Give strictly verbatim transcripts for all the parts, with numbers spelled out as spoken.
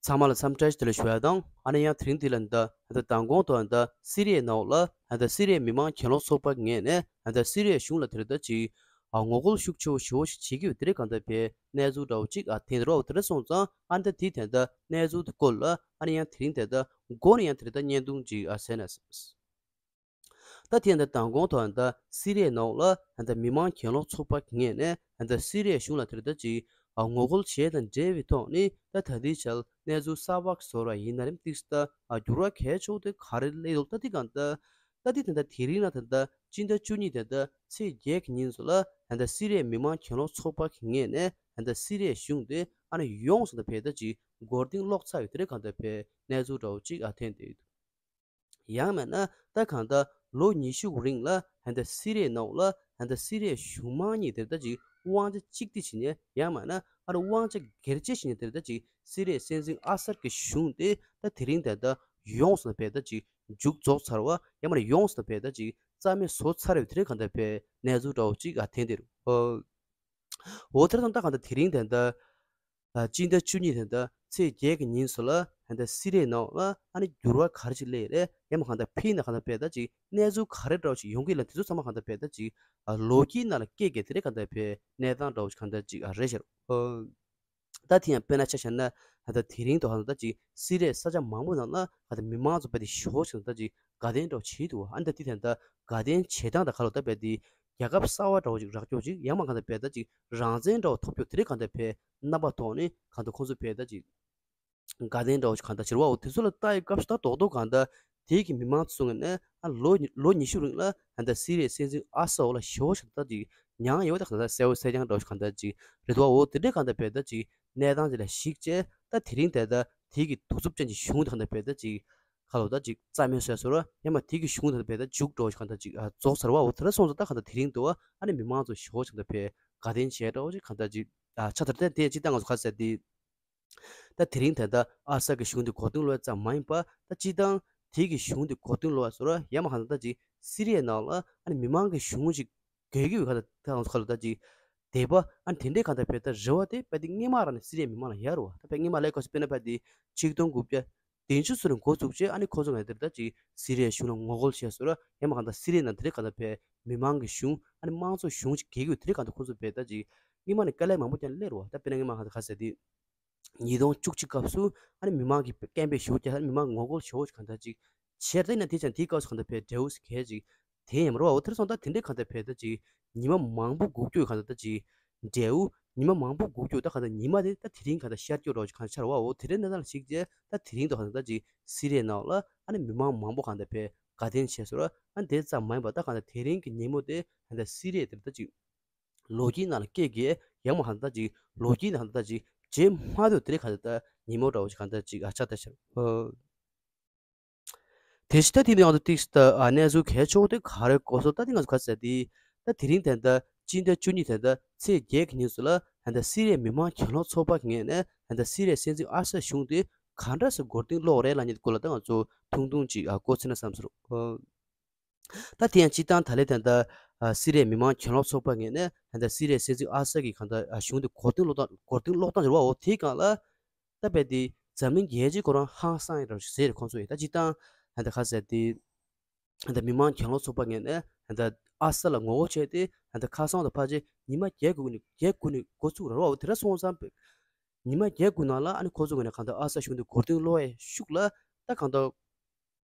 ཚང་མ་ལ་འཚམས་འདྲི་བདེ་ལེགས་ཞུ་ཡ་དང་། ཨ་ནི་ཡང་དེ་རིང་འདི་ལ་འདི་ད་མདང་དགོང་དུ་འདི་སི་རི་ཡའི་ནང་ལ་འདི་སི་རི་ཡའི་མི་མང་གྱེན་ལོག་ཚོགས་པ་ངོས་ནས་འདི་སི་རི་ཡའི་གཞུང་ལ་དེ་རིང་ད་ཅིག་ཨ་ངོ་རྒོལ་ཤུགས་ཆེ་བོ་ཞེ་པོ་ཞིག་བྱེད་ཀྱི་ཡོད་དེ་རིང་གང་ལྟར་བས་གནས་ཚུལ་འདྲ་བོ་ཅིག་ཨ་ཐོན་འདུག་རོ། དེ་འདྲ་སོང་ཙང་ཨ་ནི་ད་དེའི་དེ་འདི་གནས་ཚུལ་དེ་སྐོར་ལ་ཨ་ནི་ཡང་དེ་རིང་དེ་འདི་མགོ་ནས་ཡང་དེ་རིང་ད་བརྙན་ཐུང་ཅིག་ཨ་གསན་ན་བསམས། ད་ཐེངས་འདི་མདང་དགོང་ཐོག་ད་སི་རི་ཡའི་ནང་ལ་ད་མི་མང་གྱེན་ལོག་ཚོགས་པ་ངོས་ནས་ད་སི་རི་ཡའི་གཞུང་ལ་དེར་ད་ཅིག་ངོ་རྒོལ་བྱས་དང་འབྲེལ་བའི་ཐོག་ནས་ད་ད་ལྟའི་ཆར་གནས་ཚུལ་གསར་པ་བཟོ་ར་ཡིན་ན་རིམ་ཏིག་ད་འགྱུར་བ་གལ་ཆེ་བོ་དེ་ག་རེ་སླེབས་འདུག་ད་དེ་གང་ད་ད་དེ་ད་ད་དེ་རིང་ལ་ད་ད་སྤྱི་ཟླ་བཅུ་གཉིས་ད་ད་ཚེས་བརྒྱད་ཀྱི་ཉིན་སུ་ལ་ད་ད་སི་རི་ཡའི་མི་མང་གྱེན་ལོག་ཚོགས་པ་ངོས་ནས་ད་ད་སི་རི་ཡའི་གཞུང་དེ་ཨ་ནི་ཡོངས་སུ་ད་བས་ད་ཅིག་མགོ་རྟིང་སློག་ཚར་ཡོད་དེ་རེད། གང་ད་བས་གནས་ཚུལ་འདྲ་བོ་ཅིག་ཨ་ཐོན་བསྡད་ཡོད། ཡང་མིན་ན་ད་གང་ལྟར་ལོ་ཉི་ཤུ་རིང་ལ་ཧན་ད་སི་རི་ཡའི་ནང་ལ་ཧན་ད་སི་རི་ཡའི་གཞུང་མང་གཉིས་དེར་ད་ཅིག་དབང་ཆ་གཅིག་སྡུད་བྱེད་ནས། ཡང་མིན་ན་ཨ་རུ་དབང་ཆ་སྒེར་གཅོད་བྱེད་ནས་དེར་ད་ཅིག་སི་རི་ཡའི་སྲིད་འཛིན་ཨ་སར་གྱི་གཞུང་དེ་ད་དེ་རིང་དེ་ད་ཡོངས་སུ་བས་ད་ཅིག་མཇུག་རྫོགས་ཚར་བ། ཡང་མིན་ན་ཡོངས་སུ་བས་ད་ཅིག་རྩ་མེད་བཟོ་ཚར་བའི་དེ་རིང་གང་ལྟར་བས་གནས་ཚུལ་འདྲ་བོ་ཅིག་ཨ་ཐོན་བསྡད་འདུག་འོ་དེར་དང་ད་གང་ལྟར་དེ་རིང་དེ་ད་ཨ་སྤྱི་ཟླ་བཅུ་གཉིས་དེ་ད་ཚེས་བརྒྱད་ཀྱི་ཉིན་སུ་ལ་ཧན་ད་སི་རི་ཡའི་ནང་ལ་ཨ་ནི་འགྱུར་བ་ག་རེ་ཞིག་སླེབས་རེད། ཡང་མིན་གང་ལྟར་ཕིན་ན་གང་ལྟར་བས་ད་ཅིག་གནས་ཚུལ་ག་རེ་འདྲ་བོ་ཞིག་ཡོང་གི་ལ་དེ་ཚོ་ཚང་མ་གང་ལྟར་བས་ད་ཅིག་ཨ་ལོ་རྒྱུས་ནང་ལ་སྐད་སྐད་དེ་རེད། གང་ལྟར་བས་གནས་སྟངས་འདྲ་བོ་ཞིག་གང་ལྟར་ཅིག་ཨ་རེད་ཤག་ཨ་ད་དེ་ཡང་དཔེར་ན་ཆ་བཞག་ན་ཧན་ད་དེ་རིང་དུ་ཧན་ད་ཅིག་སི་རི་ཡའི་ས་ཆ་མང་པོ་ནང་ལ་གང་ལྟར་མི་མང་ཚོ་བས་དེ་ཞོ་ཞིག་ད་ཅིག་དགའ་སྟོན་འདྲ་བོ་བྱེད་འདུག་ཨ་ནི་ད་དེ་ཐད་ད་དགའ་སྟོན་བྱེད་སྟངས་ད་ག་ལོ་ད་བས་དེ་རྒྱལ་ཁབ་གསར་པ་འདྲ་བོ་ཅིག་རག་རྒྱུ་ཅིག་ཡང་མིན་གང་ལྟར་བས་ད་ཅིག་རང་བཙན་འདྲ་བོ་ཐོབ་རྒྱུ་དེ་རིང་གང་ལྟར་བས་རྣམ་པ་ཐོག་ནས་གང་ལྟར་ཁོང་ཚོ་བས་ད་ཅིག་དགའ་སྟོན་འདྲ་བོ་ཅིག་གང་ལྟར་བྱེད་རོགས། འོ་དེ་ཚོ་ལ་ལྟ་ཡི་སྐབས་སུ་ད་རྡོག་རྡོག་གང་ལྟར་དེའི་གི་མི་མང་ཚོ་ངོས་ནས་ཨ་ལོ་ལོ་ཉི་ཤུ་རིང་ལ་གང་ལྟར་སི་རི་ཡའི་སྲིད་འཛིན་ཨ་སར་འོག་ལ་ཞོ་ཞིག་ད་ཅིག་མྱངས་ཡོད་ད་གང་ལྟར་གསལ་བོ་གསལ་རྐྱང་འདྲ་བོ་ཅིག་གང་ལྟར་ཅིག་རེད་འདུག་འོ་དེ་འདྲའི་གང་ལྟར་བས་ད་ཅིག་གནས་སྟངས་ཅིག་ལ་གཞིགས་བྱས་ད་དེ་རིང་དེ་ད་དེའི་གི་གདུག་རྩུབ་ཅན་གྱི་གཞུང་དེ་གང་ལྟར་བས་ད་ཅིག་ཁ་ལོ་ད་ཅིག་རྩ་མེད་བཟོས་སོང་ར། ཡང་མ་དེ་གི་གཞུང་དེ་བས་ད་མཇུག་འགྲོ་ཞིག་གང་ལྟར་ཅིག་ཨ་རྫོགས་ཚར་བ། འོ་དེ་འདྲ་སོང་ཙང་ད་གང་ལྟར་དེ་རིང་དུ་ཨ་ནི་མི་མང་ཚོ་ཞོ་ཞིག་ད་བས་དགའ་སྟོན་བྱས་འདྲ་བོ་ཅིག་གང་ལྟར་ཅིག་ཨ་ཆ་དེར་བརྟེན་དེ་ཅི་ད་ང་ཚོ་ག་ཟེར་དེ་ད་དེ་རིང་དེ་ད་ཨ་སར་གི་གཞུང་དེ་མགོ་རྟིང་སློག་ཙམ་མ་ཡིན་པ་ད་ཅི་ད་དེ་གི་གཞུང་དེ་མགོ་རྟིང་སློག་སོང་ར། ཡང་མ་གང་ལྟར་ད་ཅིག་སི་རི་ཡའི་ནང་ལ་ཨ་ནི་མི་མང་གི་གཞུང་ཅིག་དགོས་ཀྱི་ཡོད་ག་ད་ད་ང་ཚོ་ག་ལོ་ད་ཅིག་དད་པ་ཨ་ནི་དེ་འདྲའི་གང་ལྟར་བས་ད་རེ་བ་དེ་བས་དེ་སྔོན་མ་རང་ནས་སི་རི་ཡའི་མི་མང་ལ་ཡོད་རེད་བ། ད་བས་སྔོན་མ་ལས་ཁོ་སི་དཔེར་ན་བས་དེ་ཆིག་སྟོང་དགུ་བརྒྱ་བདུན་ཅུ་ཙམ་ལ་འགོ་བཙུགས་བྱས་ཨ་ནི་ཁོ་ཚོ་ང་དེར་ད་ཅིག་སི་རི་ཡའི་གཞུང་ལ་ངོ་རྒོལ་བྱས་སོང་ར། ཡང་མ་གང་ལྟར་སི་རི་ཡའི་ནང་དེ་རིང་གང་ལྟར་བས་མི་མང་གི་གཞུང་ཨ་ནི་དམངས་གཙོ་གཞུང་ཅིག་གི་ཡོད་དེ་རིང་གང་ལྟར་ཁོ་ཚོ་བས་ད་ཅིག་སྔོན་མ་ནས་དཀའ་ལས་མང་པོ་ཀྱང་སླེབས་རེད་བ། ད་དཔེར་ན་སྔོན་མ་གང་ལྟར་ག་ཟེར་དེ་ཉིས་སྟོང་བཅུ་གཅིག་སྐབས་སུ་ཨ་ནི་མི་མང་གི་སྐད་འབོད་ཞེ་པོ་ཅིག་ཨ་ནི་མི་མང་ངོ་རྒོལ་ཞེ་པོ་ཅིག་གང་ལྟར་ཅིག་བྱས་རེད། ན་དེ་ཙང་དེའི་སྐབས་སུ་གང་ལྟར་བས་འབྲས་བུ་ཞིག་གས་ཅིག་དེ་ཡིན་མ་རེད་བ། འོ་དེར་སོང་ད་དེ་འདྲའི་གང་ལྟར་བས་ད་ཅིག་ཉི་མ་མང་པོ་སྒུག་རྒྱུ་གང་ལྟར་ད་ཅིག་འབྲས་བུ་ཉི་མ་མང་པོ་སྒུག་རྒྱུ་ད་གང་ལྟར་ཉི་མ་དེ་ད་དེ་རིང་གང་ལྟར་ཤར་རྒྱུ་རོགས་ཅིག་གང་ཤར་བ། འོ་དེ་རིང་གནས་སྟངས་ལ་གཞིགས་རྗེས་ད་དེ་རིང་དུ་གང་ལྟར་ད་ཅིག་སི་རི་ཡའི་ནང་ལ་ཨ་ནི་མི་མང་མང་པོ་གང་ལྟར་བས་དགའ་སྟོན་བྱས་སོང་ར། ཨ་ནི་དེ་ཙམ་མ་ཡིན་པ་ད་གང་ལྟར་དེ་རིང་གི་ཉིན་མོ་དེ་གང་ལྟར་སི་རི་ཡའི་དེར་ད་ཅིག་ལོ་རྒྱུས་ནང་ལ་སྐད་རྒྱས་ཡང་མ་གང་ལྟར་ད་ཅིག་ལོ་རྒྱུས་ནང་ད་ཅིག་བརྗེད་མ་ཐུབ་དེ་རིང་གང་ལྟར་ད་ཉིན་མོ་འདྲ་བོ་ཞིག་གང་ལྟར་ཅིག་ཨ་ཆགས་ད་ཤག་དེ་ཕྱི་ད་དེ་ནས་ཡང་དུ་ཏིག་ཏ་ཨ་གནས་ཚུལ་གལ་ཆེ་བོ་དེ་ག་རེ་གོ་སོང་། ད་དེ་ང་ཚོ་ག་ཟེར་དེ་ད་དེ་རིང་དེ་འདྲ་སྤྱི་ཟླ་བཅུ་གཉིས་དེ་འདྲ་ཚེས་བརྒྱད་ཀྱི་ཉིན་སུ་ལ་ད་ལྟ་སི་རི་ཡའི་མི་མང་གྱེན་ལོག་ཚོགས་པ་ངོས་ནས་ད་ལྟ་སི་རི་ཡའི་སྲིད་འཛིན་ཨ་སར་གཞུང་དེ་ག་འདྲ་སེ་མགོ་རྟིང་སློག་རེད་ལབ་མཁན་དེ་སྐོར་ལ་ད་ང་ཚོ་ཐུང་ཐུང་ཅིག་ཨ་མགོ་ཚོས་ན་བསམ་སོང་། ད་དེ་ཡང་སྤྱིར་བཏང་ད་ལྟ་དེ་འདྲ་ཨ་སི་རི་ཡའི་མི་མང་གྱེན་ལོག་ཚོགས་པ་ངོས་ནས་ད་ལྟ་སི་རི་ཡའི་སྲིད་འཛིན་ཨ་སར་གྱི་གང་ལྟར་ཨ་གཞུང་དེ་མགོ་རྟིང་སློག་སྟངས་མགོ་རྟིང་སློག་སྟངས་ཟེར་བ་འོ་དེའི་སྒང་ལ། ད་དཔེ་དེ་འཛམ་གླིང་རྒྱལ་སྤྱིའི་ཁོ་རང་ཧང་སང་ཡི་རང་ཞིག་ཟེར་རེད་ཁོང་ཚོ་ཡིན། ད་སྤྱིར་བཏང་ད་ལྟ་ག་ཟེར་དེ་ད་ལྟ་མི་མང་གྱེན་ལོག་ཚོགས་པ་ངོས་ནས་ད་ལྟ་ཨ་སར་ལ་ངོ་རྒོལ་བྱས་ཏེ་ད་ལྟ་ཁ་སང་དང་ཕལ་ཆེར་ཉི་མ་བརྒྱད་དགུ་ནས་བརྒྱད་དགུ་ནས་འགོ་བཙུགས་རེད་བ། འོ་དེ་འདྲ་སོང་ཙང་ཉི་མ་བརྒྱད་དགུ་ནང་ལ་ཨ་ནི་ཁོང་ཚོ་ངོས་ནས་གང་ལྟར་ཨ་སར་གཞུང་དེ་མགོ་རྟིང་སློག་ཡས་ཤུགས་ལ་ད་གང་ལྟར་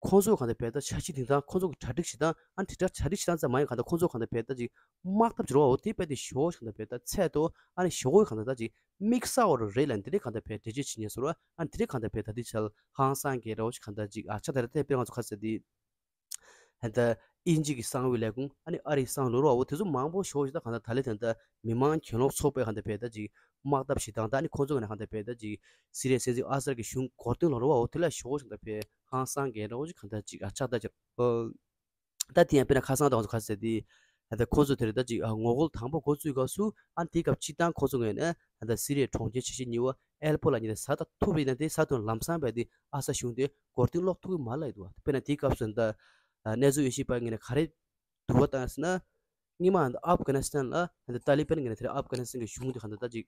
ཁོང་ཚོ་གང་ལྟར་བས་ད་འཆར་གཞི་དེང་སང་ཁོང་ཚོ་གི་གྲ་སྒྲིག་བྱེད་སྟངས་ཨ་ནི་དེ་འདྲ་གྲ་སྒྲིག་བྱེད་སྟངས་ཙམ་མ་ཡིན་གང་ལྟར་ཁོང་ཚོ་གང་ལྟར་བས་ད་ཅིག་དམག་འཐབ་བྱེད་རོགས་འོ་དེ་བས་དེ་ཞོ་གང་ལྟར་བས་ད་ཚད་དོ་ཨ་ནི་ཞོ་གང་ལྟར་ད་ཅིག་དམིགས་བསལ་བ་རེད་ལ་འདི་འདྲའི་གང་ལྟར་བས་འགྲེལ་བརྗོད་བྱེད་ཉན་སོང་ར། ཨ་ནི་འདི་འདྲའི་གང་ལྟར་བས་ད་དེ་ཆ་ལ་ཧང་སང་གི་རོགས་ཅིག་གང་ལྟར་ཅིག་ཨ་ཆ་ད་རེད་དེ་དཔེར་ང་ཚོ་ག་ཟེར་དེ་ད་ལྟ་དབྱིན་ཇི་གི་གསང་བའི་ལས་ཁུངས་ཨ་ནི་ཨ་རིའི་གསང་བའི་ལོ་རོགས་འོ་དེ་ཚོ་མང་པོ་ཞོ་ཞིག་ད་གང་ལྟར་ད་ལེ་དེ་འདྲ་མི་མང་གྱེན་ལོག་ཚོགས་པས་གང་ལྟར་བས་ད་ཅིག་དམག་འཐབ་བྱེད་སྟངས་ད་ནི་ཁོང་ཚོ་ངོས་ནས་གང་ལྟར་བས་ད་ཅིག་སི་རི་ཡའི་སྲིད་འཛིན་ཨ་སར་གྱི་གཞུང་མགོ་རྟིང་སློག་རོགས་འོ་དེ་ལ་ཞོ་ཞིག་ད་བས་ཧང་སང་གི་རོགས་ཅིག་གང་ལྟར་ཅིག་ཨ་ཆགས་ད་ཅིག་ཨོ། ད་དེ་ཡང་དཔེར་ན་ཁ་སང་དང་ཁ་ཟེར་དེ་ད་ཁོང་ཚོ་དེ་རེད། ད་ཅིག་ཨ་ངོ་རྒོལ་དང་པོ་འགོ་བཙུགས་སྐབས་སུ་ཨ་དེའི་སྐབས་སྤྱིར་བཏང་ཁོང་ཚོ་ངོས་ནས་ད་སི་རི་ཡའི་གྲོང་ཁྱེར་ཆེ་ཤོས་གཉིས་པ་ཨེལ་པོ་ལ་ཉེ་དེ་ས་ད་ཐུག་པའི་ན་དེ་ས་དོན་ལམ་སང་བས་དེ་ཨ་ས་གཞུང་དེ་མགོ་རྟིང་སློག་ཐུབ་ཀྱི་མ་ལབ་འདུག་དཔེར་ན་དེའི་སྐབས་སུ་ད་གནས་ཚུལ་དབྱེ་ཞིབ་པ་ངོས་ནས་ག་རེ་འདུག་བ་བཏང་ཟེར་ན། སྔོན་མ་ཨབ་གྷ་ནི་སི་ཐན་ལ་ད་ཏཱ་ལི་པན་ངོས་ནས་དེ་རེད། ཨབ་གྷ་ནི་སི་ཐན་གྱི་གཞུང་དེ་ག་ད་ད་ཅིག་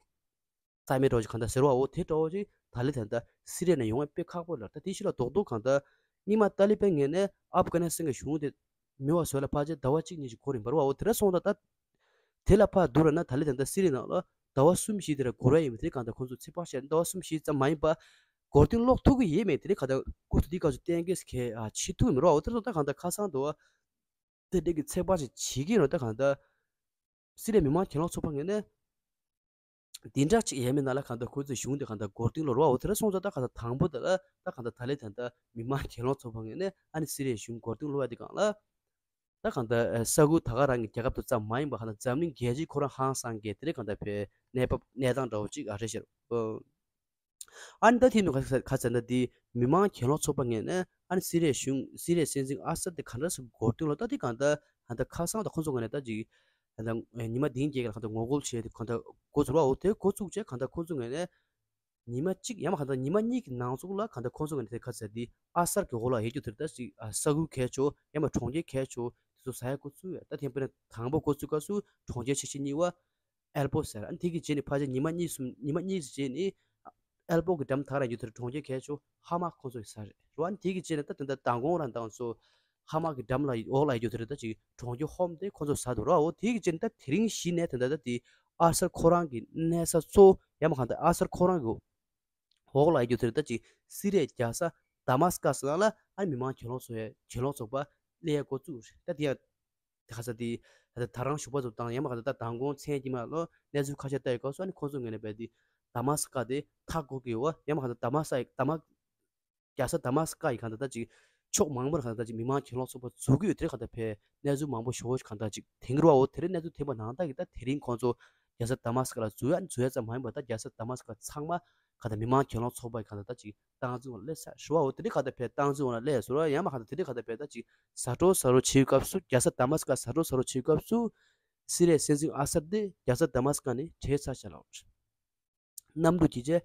རྩ་མེད་འདྲ་བོ་ཅིག་གང་ལྟར་ཟེར་བའོ། དེ་འདྲ་བོ་ཅིག་ད་ལི་ད་ལྟ་སི་རི་ཡ་ནས་ཡོང་བ་དཔེ་ཁག་པོ་རེད། ད་དེ་ཕྱི་ལ་རྡོག་རྡོག་གང་ལྟར་སྔོན་མ་ཏཱ་ལི་བན་ངོས་ནས་ཨབ་གྷ་ནི་སི་ཐན་གྱི་གཞུང་དེ་མེད་པ་བཟོ་ལ་ཕལ་ཆེར་ཟླ་བ་གཅིག་གཉིས་ཀྱི་འགོར་ཡིན་པ་རེད་བ། འོ་དེ་འདྲ་སོང་ཙང་ད་དེ་ལ་ཕར་བསྡུར་ན་ད་ལི་ད་ལྟ་སི་རི་ཡ་ནང་ལ་ཟླ་བ་གསུམ་བཞི་དེ་ར་འགོར་བ་ཡིན་པ་དེ་གང་ལྟར་ཁོང་ཚོ་ཚོད་དཔག་བྱས་ན་ཟླ་བ་གསུམ་བཞི་ཙམ་མ་ཡིན་པ་འགོར་དོན་ལོག་ཐུབ་ཀྱི་ཡོད་མེད་དེ་གང་ལྟར་ཁོ་ཚོ་འདི་སྐབས་སུ་གཏན་འཁེལ་གྱི་ཁས་ཨ་བྱེད་ཐུབ་མི་རོགས། འོ་དེ་ཚོ་ད་གང་ལྟར་ཁ་སང་དུ་བ་དེ་འདྲ་གི་ཚོད་དཔག་ཅིག་བྱེད་ཀྱི་ཡོད་རེད། ད་གང་ལྟར་སི་རི་ཡ་མི་མང་གྱེན་ལོག་ཚོགས་པ་ངོས་ནས་འདི་འདྲ་ཅིག་ཡས་མས་ན་ལ་གང་ལྟར་ཁོ་ཚོའི་གཞུང་དེ་གང་ལྟར་འགོར་དོན་ལོག་རོགས། འོ་དེ་ར་སོང་ཙང་ད་གང་ལྟར་དང་པོ་དེ་ལ་ད་གང་ལྟར་ད་ལི་ད་ལྟ་མི་མང་གྱེན་ལོག་ཚོགས་པ་ངོས་ནས་ཨ་ནི་སི་རི་ཡའི་གཞུང་འགོར་དོན་ལོག་ཡ་དེ་གང་ལ། ད་གང་ལྟར་ཨ་ས་ཁུལ་ད་ག་རང་གི་རྒྱལ་ཁབ་དེ་ཙམ་མ་ཡིན་པ་གང་ལྟར་འཛམ་གླིང་རྒྱལ་སྤྱིའི་ཁོ་རང་ཧང་སང་གི་དེ་རིང་གང་ལྟར་བའི་གནས་བབ་གནས་སྟངས་འདྲ་བོ་ཅིག་ཨ་རེད་ཤག་ཨ་ནི་ད་དེ་ནི་ག་ས་ག་ཚད་ན་དེ་མི་མང་གྱེན་ལོག་ཚོགས་པ་ངོས་ནས་ཨ་ནི་སི་རི་ཡའི་གཞུང་སི་རི་ཡའི་སྲིད་འཛིན་ཨ་སད་དེ་ག་འདྲ་སེ་འགོར་དོན་ལོག་ད་དེ་གང་ལྟར་གང་ལྟར་ཁ་སང་དང་ཁོང་ཚོ་ངོས་ནས་ད་ཅིག་གང་ལྟར་ཉི་མ་བདུན་བརྒྱད་ཀྱི་ལ་གང་ལྟར་ངོ་རྒོལ་བྱས་ཏེ་གང་ལྟར་འགོ་ཚུགས་རོགས། འོ་དེ་འགོ་བཙུགས་རྗེས་གང་ལྟར་ཁོང་ཚོ་ངོས་ནས་ཉི་མ་གཅིག་ཡང་མ་གང་ལྟར་ཉི་མ་གཉིས་ཀྱི་ནང་ཚུད་ལ་གང་ལྟར་ཁོང་ཚོ་ངོས་ནས་དེ་ག་ཚད་དེ་ཨ་སར་གྱི་འོག་ལ་ཡོད་རྒྱུ་དེ་ད་ཅིག་ས་ཁུལ་གལ་ཆེ་ཡང་མ་གྲོང་ཁྱེར་གལ་ཆེ་དེ་ཚོ་ཟ་ཡ་འགོ་བཙུགས་ཡོད། ད་དེ་དཔེར་ན་དང་པོ་འགོ་བཙུགས་སྐབས་སུ་གྲོང་ཁྱེར་ཆེ་ཤོས་གཉིས་པ་ཨེལ་པོ་ཟེར། ཨ་ནི་དེ་གི་རྗེས་ནས་ཕལ་ཆེར་ཉི་མ་གཉིས་གསུམ་ཉི་མ་གཉིས་རྗེས་ནས་ཨེལ་པོ་གི་འགྲམ་ཐག་རང་རྒྱུ་དེར་གྲོང་ཁྱེར་གལ་ཆེ་ཧ་མ་ཁོང་ཚོ་ཡི་ས་རེད་རོ། ཨ་ནི་དེ་གི་རྗེས་ནས་ད་དེ་འདྲ་མདང་དགོང་རང་དང་ཚོ་ཧ་མ་གི་འགྲམ་ལ་འོག་ལ་ཡོད་རྒྱུ་དེར་ད་ཅིག་གྲོང་ཁྱེར་ཧོམ་དེ་ཁོང་ཚོ་ཟ་འདུག་རོ། འོ་དེ་གི་རྗེས་ནས་ད་དེ་རིང་གཞི་ནས་དེ་འདྲ་ད་དེ་ཨ་སར་ཁོ་རང་གི་གནས་ས་གཙོ་ཡང་མ་གང་ལྟར་ཨ་སར་ཁོ་རང་གི་འོག་ལ་ཡོད་རྒྱུ་དེར་ད་ཅིག་སི་རི་ཡའི་རྒྱལ་ས་དཱ་མཱ་སི་ཀ་སི་ནང་ལ་ཨ་ནི་མི་མང་གྱེན་ལོག་ཚོགས་པའི་གྱེན་ལོག་ཚོགས་པ་སླེབས་ཡ་འགོ་བཙུགས་རེད། ད་དེ་ཡང་དེ་ག་ས་དེ་ད་ད་རང་ཞུགས་པ་ཚོ་དང་ཡང་མ་གང་ལྟར་ད་མདང་དགོང་མཚན་དཀྱིལ་མ་ལོ་གནས་ཚུལ་ཁ་ཤས་ལྟ་ཡི་སྐབས་སུ་ཨ་ནི་ཁོང་ཚོ་ངོས་ནས་རྦད་དེ་དཱ་མཱ་སི་ཀ་དེ་མཐའ་འཁོབ་ཀྱི་ཡོད་པ་ཡང་མ་གང་ལྟར་དཱ་མཱ་ས་དཱ་མཱ་རྒྱལ་ས་དཱ་མཱ་སི་ཀ་ཡི་གང་ལྟར་ད་ཅིག་ཕྱོགས་མང་པོར་གང་ལྟར་ད་ཅིག་མི་མང་གྱེན་ལོག་ཚོགས་པ་འཛུལ་གྱི་ཡོད། དེ་རིང་གང་ལྟར་ཕེ་གནས་ཚུལ་མང་པོ་ཞེ་པོ་ཞིག་གང་ལྟར་ཅིག་དེང་རུ་བའོ། དེ་རིང་གནས་ཚུལ་ཐོན་པ་ནང་ལྟར་གྱི་ད་དེ་རིང་ཁོང་ཚོ་རྒྱལ་ས་དཱ་མཱ་སི་ཀ་ལ་འཛུལ་ཡ་འཛུལ་ཡ་ཙམ་མ་ཡིན་པར་ད་རྒྱལ་ས་དཱ་མཱ་སི་ཀ་ཚང་མ་གང་ལྟར་མི་མང་གྱེན་ལོག་ཚོགས་པ་གང་ལྟར་ད་ཅིག་སྟངས་འཛིན་འོག་ལ་སླེབས་ཚར་རུ་བའོ། དེ་རིང་གང་ལྟར་ཕེ་སྟངས་འཛིན་འོག་ལ་སླེབས་སོང་ར། ཡང་མ་གང་ལྟར་དེ་རིང་གང་ལྟར་ཕེ་ད་ཅིག་ཟ་འཕྲོ་ཟ་འཕྲོ་བྱེད་སྐབས་སུ་རྒྱལ་ས་དཱ་མཱ་སི་ཀ་ཟ་འཕྲོ་ཟ་འཕྲོ་བྱེད་སྐབས་སུ་སི་རི་ཡའི་སྲིད་འཛིན་ཨ་སད་དེ་རྒྱལ་ས་དཱ་མཱ་སི་ཀ་ནས་བྲོས་ཚར་བཞག་ལ། གནམ་གྲུ་གྱིས་བྱས་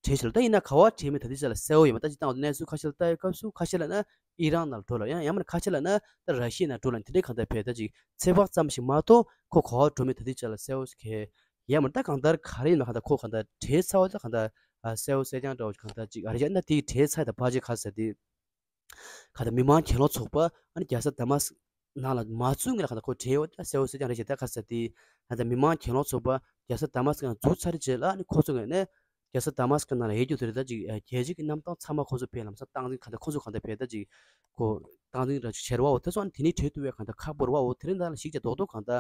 བྲོས་ཤག་ལ། ད་ཡིན་ན་ག་བ་བྲོས་མིན་ད་ལྟའི་ཆ་ལ་གསལ་བོ་ཡོད་མ་རེད། ད་སྤྱིར་བཏང་གནས་ཚུལ་ཁ་ཤས་ལ་ལྟ་ཡི་སྐབས་སུ་ཁ་ཤས་ལ་ན་ཨི་རན་ནང་ལ་འགྲོ་ལ་ཡང་ཡང་མིན་ཁ་ཤས་ལ་ན་ད་ར་ཤི་ཡ་ནང་འགྲོ་ལ་དེ་འདྲའི་གང་ལྟར་བས་ད་ཅིག་ཚོད་དཔག་ཙམ་ཞིག་མ་གཏོགས་ཁོ་ག་བ་འགྲོ་མིན་ད་ལྟའི་ཆ་ལ་གསལ་བོ་ཞིག་གས་ཡོད་མ་རེད། ད་གང་ལྟར་ག་རེ་ཡིན་ན་གང་ལྟར་ཁོ་གང་ལྟར་བྲོས་ཚར་བ་ད་གང་ལྟར་གསལ་བོ་གསལ་རྐྱང་འདྲ་བོ་ཞིག་གང་ལྟར་ཅིག་ཨ་རེ་བྱས་ན་དེའི་བྲོས་ཚར་ད་ཕལ་ཆེར་ག་ཟེར་དེ། ག་ད་མི་མང་གྱེན་ལོག་ཚོགས་པ་ཨ་ནི་རྒྱལ་ས་དཱ་མཱ་སི་ནང་ལ་མ་ཚུད་སྔོན་ལ་ག་ད་ཁོ་བྲོས་ཡོད་ད་གསལ་བོ་གསལ་རྐྱང་རེད་ཅེས་ད་ག་ཟེར་ཏེ། ད་ལྟ་མི་མང་གྱེན་ལོག་ཚོགས་པ་རྒྱལ་ས་དཱ་མཱ་སི་ནང་འཛུལ་ཚར་རྗེས་ལ་ཨ་ནི་ཁོ་ཚོ་ངོས་ནས་རྒྱལ་ས་དཱ་མཱ་སི་ནང་ལ་ཡོད་རྒྱུ་དེ་རེད། ད་ཅིག་རྒྱལ་སྤྱི་གི་གནམ་ཐང་ཚང་མ་ཁོ་ཚོ་ཕེ་ལམ་སང་སྟངས་འཛིན་ག་ད་ཁོ་ཚོ་ག་ད་ཕེ་ད་ཅིག་ཁོ་སྟངས་འཛིན་ར་ཅིག་བྱེད་ར་བ་འོ་དེ་སོང་ཨ་ནི་དེ་ནི་བྲོས་ཐུབ་པའི་ག་ད་ཁག་པོ་ར་བ་འོ། དེ་རིང་ད་ལ་ཞིག་ཅེས་རྡོག་རྡོག་ག་ད་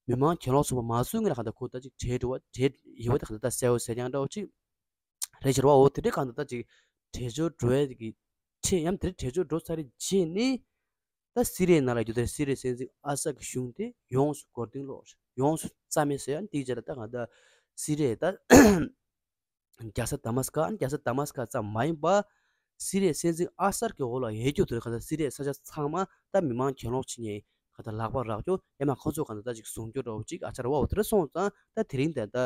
མི་མང་གྱེན་ལོག་ཚོགས་པ་མ་ཚུད་སྔོན་ལ་ག་ད་ཁོ་ད་ཅིག་བྲོས་འགྲོ་བ་བྲོས་ཡོད་པ་ད་ག་ད་གསལ་བོ་གསལ་རྐྱང་འདྲ་བོ་ཅིག་རེད་ཤག་ར་བ་འོ། དེ་འདྲའི་གང་ལྟར་ད་ཅིག་བྲོས་བྱོལ་འགྲོ་ཡ་གི་ཁྲིད་ཡམ་དེ་འདྲའི་བྲོས་བྱོལ་འགྲོ་ཚར་རྗེས་ནི་ད་སི་རི་ཡའི་ནང་ལ་རྒྱུ་དེ་སི་རི་ཡའི་སྲིད་འཛིན་ཨ་སད་ཀྱི་གཞུང་དེ་ཡོངས་སུ་འགོར་དོན་ལོག་ཡོངས་སུ་རྩ་མེད་ཟེར་ཡ་དེའི་རྗེས་ལ་ད་གང་ལྟར་སི་རི་ཡའི་ད་རྒྱལ་ས་དཱ་མཱ་སི་ཀ་རྒྱལ་ས་དཱ་མཱ་སི་ཀ་ཙམ་མ་ཡིན་པ་སི་རི་ཡའི་སྲིད་འཛིན་ཨ་སད་ཀྱི་འོག་ལ་ཡོད་རྒྱུ་དེ་གང་ལྟར་སི་རི་ཡའི་ས་ཆ་ཚང་མ་ད་མི་མང་གྱེན་ལོག་བྱེད་མཁན་གང་ལྟར་ལག་པར་རག་རྒྱུ་ཡང་མ་ཁོ་ཚོ་གང་ལྟར་ད་ཅིག་བཟུང་རྒྱུ་འདྲ་བོ་ཅིག་ཨ་ཅར་བ་འོ་དེ་འདྲ་སོང་ཙང་ད་དེ་རིང་དེ་ད་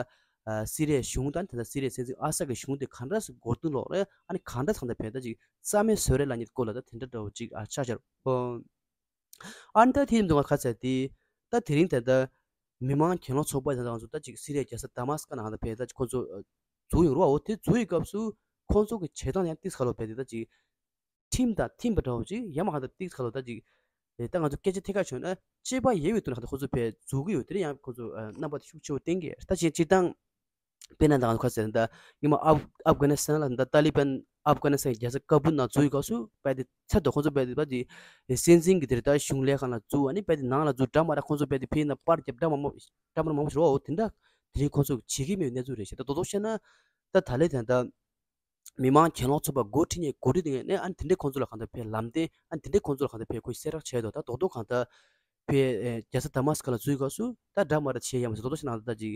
སི་རི་ཡའི་གཞུང་དང་དེ་ད་སི་རི་ཡའི་སྲིད་འཛིན་ཨ་སད་ཀྱི་གཞུང་དེ་ག་འདྲ་སེ་འགོར་དོན་ལོག་རེད། ཨ་ནི་ག་འདྲ་ཚང་ད་བས་ད་ཅིག་རྩ་མེད་བཟོ་རེད་ལབ་མཁན་སྐོར་ལ་ད་དེ་འདྲ་འདྲ་བོ་ཅིག་ཨ་ཆ་ཤར་ཨ་ནི་ད་དེ་ཡིན་དུས་ང་ཁ་ཚ་དེ་ད་དེ་རིང་དེ་ད་མི་མང་གྱེན་ལོག་ཚོགས་པ་དེ་ད་ང་ཚོ་ད་ཅིག་སི་རི་ཡའི་རྒྱལ་ས་དཱ་མཱ་སི་ཀ་ནང་ད་བས་ད་ཅིག་ཁོ་ཚོ་འཛུལ་ཡོང་རོགས་འོ། དེ་འཛུལ་ཡི་སྐབས་སུ་ཁོ་ཚོ་གི་བྱེད་སྟངས་ཡང་ཏིག་ཁ་ལོ་བས་དེ་ད་ཅིག་ཁྲིམས་དང་མཐུན་པ་འདྲ་བོ་ཅིག་ཡང་མ་གང་ལྟར་ཏིག་ཁ་ལོ་ད་ཅིག་ཨེ་ད་ང་ཚོ་སྐད་ཆ་ཐད་ཀར་བྱུང་ན་གཅེས་པ་ཡོད་པའི་དོན་ལ་གང་ལྟར་ཁོ་ཚོ་བས་འཛུལ་གི་ཡོད། དེ་ཡང་ཁོ་ཚོ་ཨ་རྣམ་པ་དེ་ཤུགས་ཆེ་བོ་བསྟན་གི་ད་ཅིག་སྤྱིར་བཏང་དཔེར་ན་ད་ང་ཚོ་ཁ་ཟེར་ན་ད་སྔོན་མ་ཨབ་ཨབ་གྷ་ནི་སི་ཐན་ལ་ད་ཏཱ་ལི་བན་ཨབ་གྷ་ནི་སི་ཐན་རྒྱལ་ས་ཀ་བུལ་ནང་འཛུལ་ཡི་སྐབས་སུ་བས་དེ་ཚར་དུ་ཁོ་ཚོ་བས་དེ་བས་དེ་སྲིད་འཛིན་གྱི་དེར་ད་གཞུང་ལས་ཁང་ལ་འཛུལ་ཨ་ནི་བས་དེ་ནང་ལ་འཛུལ་འདྲ་མ་འདྲ་ཁོ་ཚོ་བས་དེ་ཕྱི་ནས་པར་རྒྱབ་འདྲ་མ་མོ་འདྲ་མ་མང་པོ་ཞིག་རོགས་འོ་དེ་འདྲ་དེ་རིང་ཁོ་ཚོ་བྱེད་ཀྱི་མེད་པའི་གནས་ཚུལ་རེད་ཤག་ད་རྡོག་རྡོག་བཤད་ན་ད་ད་ལི་ད་ད། མི་མང་གྱེན་ལོག་ཚོགས་པ་འགོ་ཁྲིད་མཁན་འགོ་ཁྲིད་དེ་ངས་ནས་ཨ་ནི་དེ་འདྲའི་ཁོང་ཚོ་ལ་གང་ལྟར་ཕེ་ལམ་སྟོན་ཨ་ནི་དེ་འདྲའི་ཁོང་ཚོ་ལ་གང་ལྟར་ཕེ་ཁོས་གསལ་བསྒྲགས་བྱས་འདུག་ད་རྡོག་རྡོག་གང་ལྟར་ཕེ་རྒྱལ་ས་དཱ་མཱ་སི་ཀ་ལ་འཛུལ་སྐབས་སུ་ད་འདྲ་མ་འདྲ་བྱས་ཡ་མ་ཟད་རྡོག་རྡོག་ཞིག་ནང་ལ་ད་ཅིག་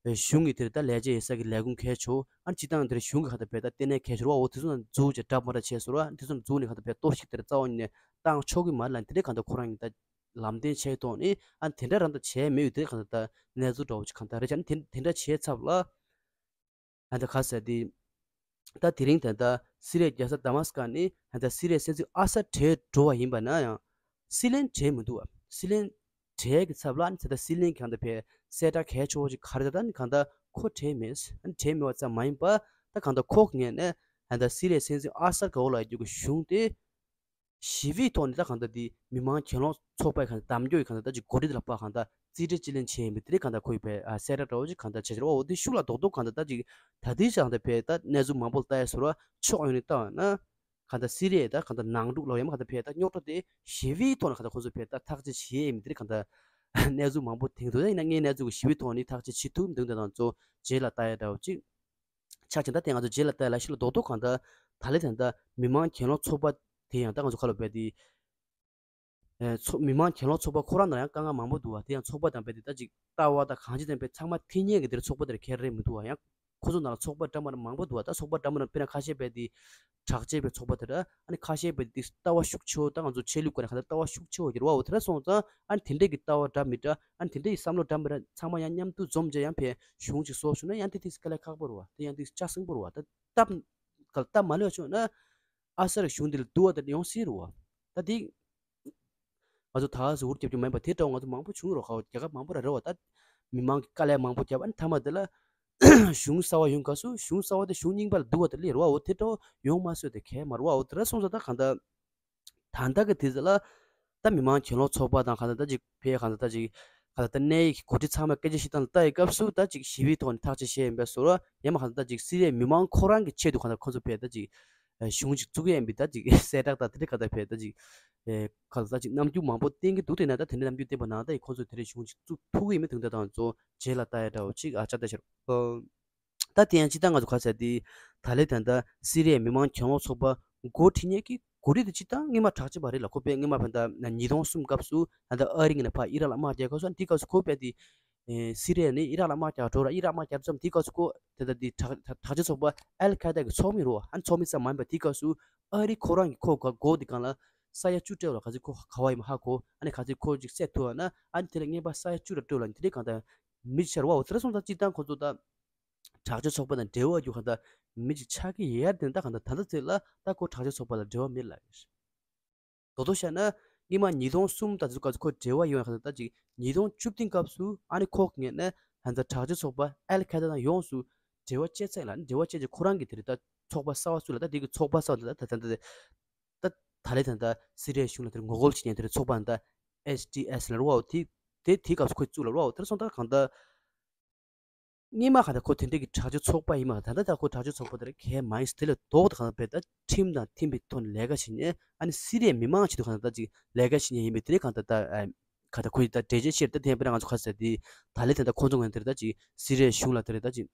གཞུང་གི་དེར་ད་ལས་བྱེད་ཡོད་ས་གི་ལས་ཁུངས་གལ་ཆེ་ཨ་ནི་སྤྱི་བཏང་དེར་གཞུང་གི་གང་ལྟར་ཕེ་ད་ལྟེ་གནས་གལ་ཆེ་རོགས་འོ་དེ་ཚོ་ནང་འཛུལ་བྱས་འདྲ་མ་འདྲ་བྱས་སོང་ར་དེ་ཚོ་ནང་འཛུལ་ནས་གང་ལྟར་ཕེ་གཏོར་བཤིག་དེར་རྩ་བ་ཉིད་ནས་བཏང་ཆོག་གི་མ་རེད་ལ་དེ་འདྲའི་གང་ལྟར་ཁོ་རང་ཡིན་ད་ལམ་སྟོན་བྱས་ཐོག་ནས་ཨ་ནི་དེ་འདྲ་རང་ད་བྱས་མེད་ཡོད་དེ་གང་ལྟར་ད་གནས་ཚུལ་འདྲ་བོ་ཅིག་གང་ལྟར་རེད་ཅག་ནི་དེ་འདྲ་བྱས་ཚབ་ལ། ཨ་ད་ག་ཟེར་དེ། ད་དེ་རིང་ད་ལྟ་སི་རི་ཡའི་རྒྱལ་ས་དཱ་མཱ་སི་ཀ་ནི་ཨ་ད་སི་རི་ཡའི་སྲིད་འཛིན་ཨ་སད་བྲོས་འགྲོ་བ་ཡིན་པ་ན་ཡང་། སྲིད་བློན་བྲོས་མི་འདུག་བ། སྲིད་བློན་བྲོས་ཀྱི་ཚབ་ལ་ནི་ད་ལྟ་སྲིད་བློན་གྱི་གང་ལྟར་ཕེ་གསལ་བསྒྲགས་གལ་ཆེ་བོ་ཞིག་ག་རེ་ད་ད་ནི་གང་ལྟར་ ཁོ་གྲས་མེད། ཨ་ནི་གྲས་མེད་པ་ཙམ་མ་ཡིན་པ་ད་གང་ལྟར་ཁོ་གི་ངོས་ནས་ད་ལྟ་སི་རི་ཡའི་སྲིད་འཛིན་ཨ་སར་ག་འོག་ལ་ཡོད་རྒྱུ་གི་གཞུང་དེ་ཞི་བའི་ཐོག་ནས་ད་གང་ལྟར་དེ་མི་མང་གྱེན་ལོག་ཚོགས་པའི་གང་ལྟར་གདམ་ཀྱོག་གི་གང་ལྟར་ད་ཅིག་འགོ་ཁྲིད་ལ་ཕར་གང་ལྟར་རྩིས་སྤྲོད་ཅིག་ལེན་བྱས་ཡིན་པའི་དེ་རིང་གང་ལྟར་ཁོ་ཡི་བས་ཨ་གསལ་བསྒྲགས་འདྲ་བོ་ཅིག་གང་ལྟར་བྱས་བྱས་རེད་བ། འོ་དེ་ཤུགས་ལ་རྡོག་རྡོག་གང་ལྟར་ད་ཅིག་ད་ལྟའི་ཆ་གང་ལྟར་བས་ད་གནས་ཚུལ་མང་པོ་ལ་ལྟ་ཡས་ཟེར་བ་ཕྱོགས་ཡོངས་ནས་བལྟ་བ་ན། གང་ལྟར་སི་རི་ཡའི་ད་གང་ལྟར་ནང་འཁྲུག་ལབ་ཡ་མ་གང་ལྟར་བས་ད་རྙོག་དྲ་དེ་ཞི་བའི་ཐོག་ནས་གང་ལྟར་ཁོང་ཚོ་བས་ད་ཐག་གཅོད་བྱེད་ཡས་མི་དེ་རིང་གང་ལྟར་གནས་ཚུལ་མང་པོ་དེང་དུས་ད་ཡིན་ན་ངས་གནས་ཚུལ་གྱི་ཞི་བའི་ཐོག་ནས་ཐག་གཅོད་བྱེད་ཐུབ་མི་འདུག་ད་ང་ཚོ་རྗེས་ལ་ལྟ་ཡ་འདྲ་བོ་ཅིག་ཆ་ཆེན་ད་དེ་ང་ཚོ་རྗེས་ལ་ལྟ་ཡ་ལ་ཤི་ལ་རྡོག་རྡོག་གང་ལྟར་ད་ལེ་དེ་ད་མི་མང་གྱེན་ལོག་ཚོགས་པ་དེ་ཡང་ད་ང་ཚོ་ཁ་ལོ་བས་དེ། ཨེ་ཚོ་མི་མང་གྱེན་ལོག་ཚོགས་པ་ཁོ་རང་ནང་ཡང་དཀའ་ངལ་མང་པོ་འདུག་བ། དེ་ཡང་ཚོགས་པ་དང་རྦད་དེ་ད་ཅིག་ལྟ་བ་དང་གང་ཅི་དང་རྦད་ཚང་མ་མཐུན་ཉེ་གི་དེར་ཚོགས་པ་དེར་ཁྱེར་རེ་མི་འདུག་བ། ཡང་ཁོ་ཚོ་ནང་ལ་ཚོགས་པ་འདྲ་མི་འདྲ་མང་པོ་འདུག་བ། ད་ཚོགས་པ་འདྲ་མི་འདྲ་དཔེར་ན་ཁ་ཤས་རྦད་དེ་དྲག་ཆས་པའི་ཚོགས་པ་དེ་འདྲ། ཨ་ནི་ཁ་ཤས་རྦད་དེ་ལྟ་བ་ཤུགས་ཆེ་བོ་ད་ང་ཚོ་ཆོས་ལུགས་སྐོར་ནས་ག་ད་ལྟ་བ་ཤུགས་ཆེ་བོ་གྱུར་བ། འོ་དེ་འདྲ་སོང་ཙང་ཨ་ནི་དེ་འདྲས་ཀྱི་ལྟ་བ་འདྲ་མི་འདྲ་ཨ་ནི་དེ་འདྲས་ཀྱི་བསམ་བློ་འདྲ་མི་འདྲ་ཚང་མ་ཡང་མཉམ་དུ་འཛོམས་བྱས་ཡང་ཕའི་གཞུང་ཅིག་བཟོ་བྱུང་ན་ཡང་དེ་དེ་དཀའ་ལས་ཁག་པོ་རེད་བ། དེ་ཡང་དེ་ལྕགས་སྲིན་པོ་རེད་བ། ད་སྟབས་ག་ལ་སྟབས་མ་ལེགས་བྱུང་ན། ཨ་སར་གཞུང་འདི་ལ་བསྡུ་བ་དེ་ཡོང་སྲིད་རེད་བ། ད་དེ་ང་ཚོ་ད་གཟུགས་པོར་རྒྱབ་རྒྱུ་མ་ཡིན་པ་དེ་འདྲ་བོ་ང་ཚོ་མང་པོ་བྱུང་རོགས་ཁ་བ་རྒྱལ་ཁབ་མང་པོ་ར་རེད་བ། ད་མི་མང་གི་དཀའ་ལས་མང་པོ་བརྒྱབ། ཨ་ནི་མཐའ་མ་དེ་ལ་གཞུང་གསར་བ་ཡོང་སྐབས་སུ་གཞུང་གསར་བ་དེ་གཞུང་རྙིང་པ་ལ་བསྡུ་བ་དེ་ལས་རེད་བ། འོ་དེ་འདྲ་བོ་ཡོང་མ་སྲིད་དེ་གལ་མ་རེད་བ། འོ་དེ་འདྲ་སོང་ཙང་ད་གང་ལྟར་ད་ལྟ་གི་དུས་ཚོད་ལ་ད་མི་མང་གྱེན་ལོག་ཚོགས་པ་དང་གང་ལྟར་ད་ཅིག་ཕའི་གང་ལྟར་ད་ཅིག་གང་ལྟར་ད་གནད་ཡིག་གི་འགོ་ཁྲིད་ཚང་མས་སྐད་ཆ་བཤད་སྟངས་ལ་ལྟ་ཡི་སྐབས་སུ་ད་ཅིག་ཞི་བའི་ཐོག་ནས་ཐག་གཅོད་བྱས་ཡིན་པའི་བཟོ་འདྲ། ཡང་མ་གང་ལྟར་ད་ཅིག་སི་རི་ཡའི་མི་མང་ཁོ་རང་གི་ཆེད་དུ་གང་ལྟར་ཁོ་ཚོ་ཕའི་ད་ཅིག་གཞུང་ཅིག་བཙུགས་ཡས་ཡིན་པའི་ད་ཅིག་གསལ་བསྒྲགས་དང་དེ་འདྲ་གང་ལྟར་ཕའི་ད་ཅིག་གང་ལྟར་ད་ཅིག་རྣམ་འགྱུར་མང་པོ་བསྟན་གྱི་འདུག་དེ་ན་ད་དེ་འདྲའི་རྣམ་འགྱུར་བསྟན་པ་ནང་ད་ཡིན་ཁོ་ཚོས་དེ་འདྲའི་གཞུང་ཅིག་བཙུགས་ཐུབ་ཀྱི་ཡིན་མིན་དེ་འདྲ་དང་ཚོ་རྗེས་ལ་ལྟ་ཡ་འདྲ་བོ་ཅིག་ཨ་ཅག་ལྟ་ཤར། ད་དེ་ཡང་སྤྱིར་བཏང་ང་ཚོ་ག་ཟེར་དེ་ད་ལེ་ད་ལྟ་སི་རི་ཡའི་མི་མང་གྱེན་ལོག་ཚོགས་པ་འགོ་ཁྲིད་མཁན་གྱི་འགོ་ཁྲིད་དེ་སྤྱིར་བཏང་སྔོན་མ་དྲག་ཆས་པ་རེད་ལ། ཁོ་པས་སྔོན་མ་བན་ད་ཉིས་སྟོང་གསུམ་སྐབས་སུ་ད་ལྟ་ཨ་རི་ངོས་ནས་ཕར་ཨི་རག་ལ་དམག་རྒྱག་སྐབས་སུ་དེ་སྐབས་སུ་ཁོ་པས་དེ་སི་རི་ཡ་ནས་ཨི་རག་ལ་དམག་རྒྱག་འགྲོ་ར། ཨི་རག་དམག་རྒྱག་ཙམ་དེ་སྐབས་སུ་ཁོ་དེ་ད་དེ་དྲག་དྲག་ཆས་ཚོགས་པ་ཨལ་ཁ་ད་གི་ཚོགས་མི་རེད་བ། ཨ་ནི་ཚོགས་མི་ཙམ་མ་ཡིན་པ་དེ་སྐབས་སུ་ཨ་རི་ཁོ་རང་གི་ཁོ་ག་འགོ་དེ་སྒང་ལ་ས་ཡ་བཅུ་སྤྲད་ལ་ག་ཚོད་ཁོ་ག་བ་ཡིན་མ་ཧ་གོ། ཨ་ནི་ག་ཚོད་ཁོ་ཅིག་བསད་ཐུབ་བ་ན་ཨ་ནི་དེ་ལ་རྔན་པ་ས་ཡ་བཅུ་ར་སྤྲོད་ལ་དེ་འདྲའི་གང་ལྟར་མི་ཅིག་ཆགས་རེད་བ། འོ་དེ་འདྲ་སོང་ཙང་སྤྱིར་བཏང་ཁོ་ཚོ་ད། དྲག་སྤྱོད་ཚོགས་པ་དང་འབྲེལ་བ་ཡོད་ཁ་ད་མི་ཅིག་ཆགས་ཀྱི་ཡོད་དེ་ད་ག་ད་ད་ལྟ་ཚེ་ལ་ད་ཁོ་དྲག་སྤྱོད་ཚོགས་པ་ལ་འབྲེལ་བ་མེད་ལ། རྡོག་རྡོག་བཤད་ན་སྔོན་མ་ཉིས་སྟོང་གསུམ་ད་ཚོད་སྐབས་སུ་ཁོ་འབྲེལ་བ་ཡོད་ཁ་ད་ད་ཅིག་ཉིས་སྟོང་བཅུ་བདུན་སྐབས་སུ་ཨ་ནི་ཁོ་ངས་ནས་ད་ད་དྲག་སྤྱོད་ཚོགས་པ་ཨལ་ཁ་ད་དང་ཡོངས་སུ་འབྲེལ་བ་བཅད་ཚད་ལ་ནི་འབྲེལ་བ་བཅད་ཅིག་ཁོ་རང་གི་དེ་རེད་ད་ཚོགས་པ་གསར་བ་བཙུགས་ལ་ད་དེ་གི་ཚོགས་པ་གསར་བ་ད་ད་ད་ད་ད་ད་ད་ལས་ད་ད་སི་རི་ཡའི་གཞུང་ལ་དེར་ངོ་རྒོལ་བྱེད་མཁན་དེ་རེད་ཚོགས་པ་ད་ཨེཆ་ཏི་ཨེས་ལ་རུ་བ་འོ་དེ་དེ་དེ་སྐབས་སུ་ཁོས་བཙུགས་ལ་རུ་བ་འོ་དེར་སོང་ད་གང་ད། སྔོན་མ་གང་ལྟར་ཁོ་དེ་འདྲས་ཀྱི་དྲག་སྤྱོད་ཚོགས་པ་ཡིན་མ་ད་ལྟ་ད་ཁོ་དྲག་སྤྱོད་ཚོགས་པ་དེ་ར་གས་མ་ཡིན་དེ་ལས་ལྡོག་ཏུ་གང་ལྟར་བས་ད་ཁྲིམས་དང་མཐུན་པའི་ཐོག་ནས་ལས་ཀ་བྱེད་མཁན་ཨ་ནི་སི་རི་ཡའི་མི་མང་ཆེད་དུ་གང་ལྟར་ད་ཅིག་ལས་ཀ་བྱེད་མཁན་ཡིན་པས་དེ་ལས་གང་ལྟར་ད་ག་ད་ཁོའི་ད་འགྲེལ་བརྗོད་བཤད་ད་དེ་ཡང་དཔེར་ན་ང་ཚོ་ག་ཟེར་དེ་ད་ལས་དེ་ད་ཁོ་ཚོ་ངོས་དེར་ད་ཅིག་སི་རི་ཡའི་གཞུང་ལ་དེ་རེད་ད་ཅིག་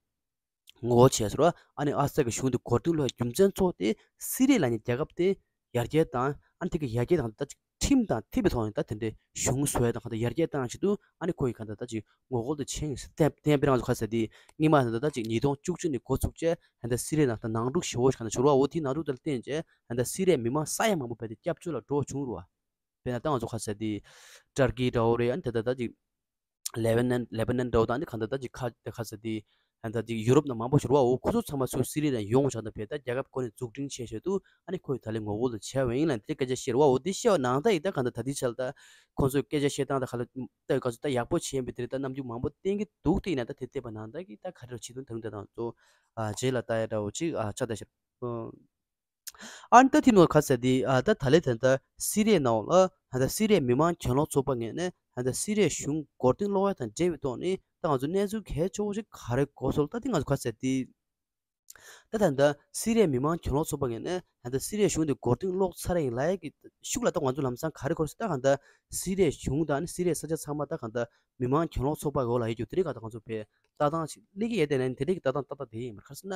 ངོ་རྒོལ་བྱས་ཟེར་བ། ཨ་ནི་ཨ་སར་གྱི་གཞུང་དེ་འགོ་རྟིང་སློག་རྒྱུ་མཚན་ཚོགས་ཏེ་སི་རི་ལ་ནི་རྒྱལ་ཁབ་དེ་ཡར་རྒྱས་དང་ཨ་ནི་དེ་གི་ཡར་རྒྱས་དང་ད་ཅིག་ཁྲིམས་དང་མཐུན་པའི་ཐོག་ནས་ད་དེ་འདྲའི་གཞུང་བཟོ་ཡ་དང་གང་ལྟར་ཡར་རྒྱས་བཏང་ཆེད་དུ་ཨ་ནི་ཁོ་ཡི་གང་ལྟར་ད་ཅིག་ངོ་རྒོལ་དུ་ཕྱིན་ཡིན་ཟེར་བསྟན་བསྟན་པའི་རང་ཚོ་ག་ཟེར་དེ་སྔོན་མ་ད་ད་ཅིག་ཉིས་སྟོང་བཅུ་གཅིག་ནས་འགོ་ཚུགས་བྱས་ཧན་ད་སི་རི་ནང་ད་ནང་འཁྲུག་ཞེ་བོ་ཞིག་གང་ལྟར་བྱུང་བ། འོ་དེའི་ནང་འཁྲུག་དེ་ལ་བརྟེན་བྱས་ཧན་ད་སི་རིའི་མི་མང་ས་ཡ་མང་པོ་བས་ཏེ་སྐྱབས་བཅོལ་ལ་འགྲོ་བ་བྱུང་རུ་བ། དཔེར་ན་ད་ང་ཚོ་ག་ཟེར་དེ་ཏར་ཀི་འདྲ་བོ་རེད། ཨ་ནི་ད་ད་ད་ཅིག་ལེ་བྷ་ནན་ལེ་བྷ་ནན་འདྲ་བོ་དང་ཨ་ནི་གང་ལྟར་ད་ཅིག་ཁ་ད་ག་ཟེར་དེ་ཨ་ནི་ད་ཅིག་ཡུ་རོབ་ནང་མང་པོ་ཞིག་རུ་བ། འོ་ཁོ་ཚོ་ཚང་མ་ཚུར་སི་རི་ནང་ཡོང་བྱས་ད་བས་ད་རྒྱལ་ཁབ་ཁོ་ནས་འཛུགས་སྐྲུན་བྱས་བྱས་དུས་ཨ་ནི་ཁོ་ཡི་ད་ལས་ངོ་རྒོལ་དུ་བྱས་པ་ཡིན་ལ་དེ་སྐད་ཆ་བཤད་རུ་བ། འོ་དེ་བཤད་པ་ནང་ད་ཡིག་ད་གང་ལྟར་ད་དེ་ཆ་ལ་ད་ཁོ་ཚོས་སྐད་ཆ་བཤད་སྟངས་ད་ག་ལ་ད་ག་ཚོད་ད་ཡག་པོ་བྱས་པའི་དེ་རེད། ད་རྣམ་འགྱུར་མང་པོ་བསྟན་གྱི་འདུག་དེ་ཡིན་ན་ད་དེ་བལྟས་པ་ནང་ད་གི་ད་ག་རེ་རུ་བྱེད་དོན་ད་རུང་ད་དང་ཚོ་ཨ་རྗེས་ལ་ལྟ་ཡ་འདྲ་བོ་ཅིག་ཨ་ཆ་ད་ཤར། ཨ་ནི་ད་དེ་ནོར་ཁ་ཟེར་དེ་ཨ་ད་ད་ལེ་ད་ད་སི་རིའི་ནང་ལ་ད་ད་སི་རིའི་མི་མང་གྱེན་ལོག་ཚོགས་པ་ངོས་ནས་ད་ད་སི་རིའི་གཞུང་མགོ་རྟིང་སློག་ཡ་དང་འབྲེལ་བའི་ཐོག་ནས་ད་ང་ཚོ་གནས་ཚུལ་གལ་ཆེ་བོ་ཞིག་ག་རེ་གོ་སོང་ད་དེ་ང་ཚོ་ཁ་ཟེར་དེ། ད་ད་ད་སི་རིའི་མི་མང་གྱེན་ལོག་ཚོགས་པ་ངོས་ནས་ད་ད་སི་རིའི་གཞུང་དེ་མགོ་རྟིང་སློག་ཚར་ཡིན་ལ་ཡ་གི་ཤུགས་ལ་ད་ང་ཚོ་ལམ་སང་ག་རེ་གོ་སོང་ད་གང་ད་སི་རིའི་གཞུང་དང་སི་རིའི་ས་ཆ་ཚང་མ་ད་གང་ད་མི་མང་གྱེན་ལོག་ཚོགས་པ་འོག་ལ་ཡོད་རྒྱུ་དེ་རིགས་གང་ད་ང་ཚོ་བས་ལྟ་སྟངས་ཤིག་སླེབས་ཀྱི་ཡོད་དེ་ནས་དེ་རིགས་ཀྱི་ལྟ་སྟངས་ཏག་ཏག་དེ་ཡིན་མ་རེད། ག་རེ་ཟེར་ན།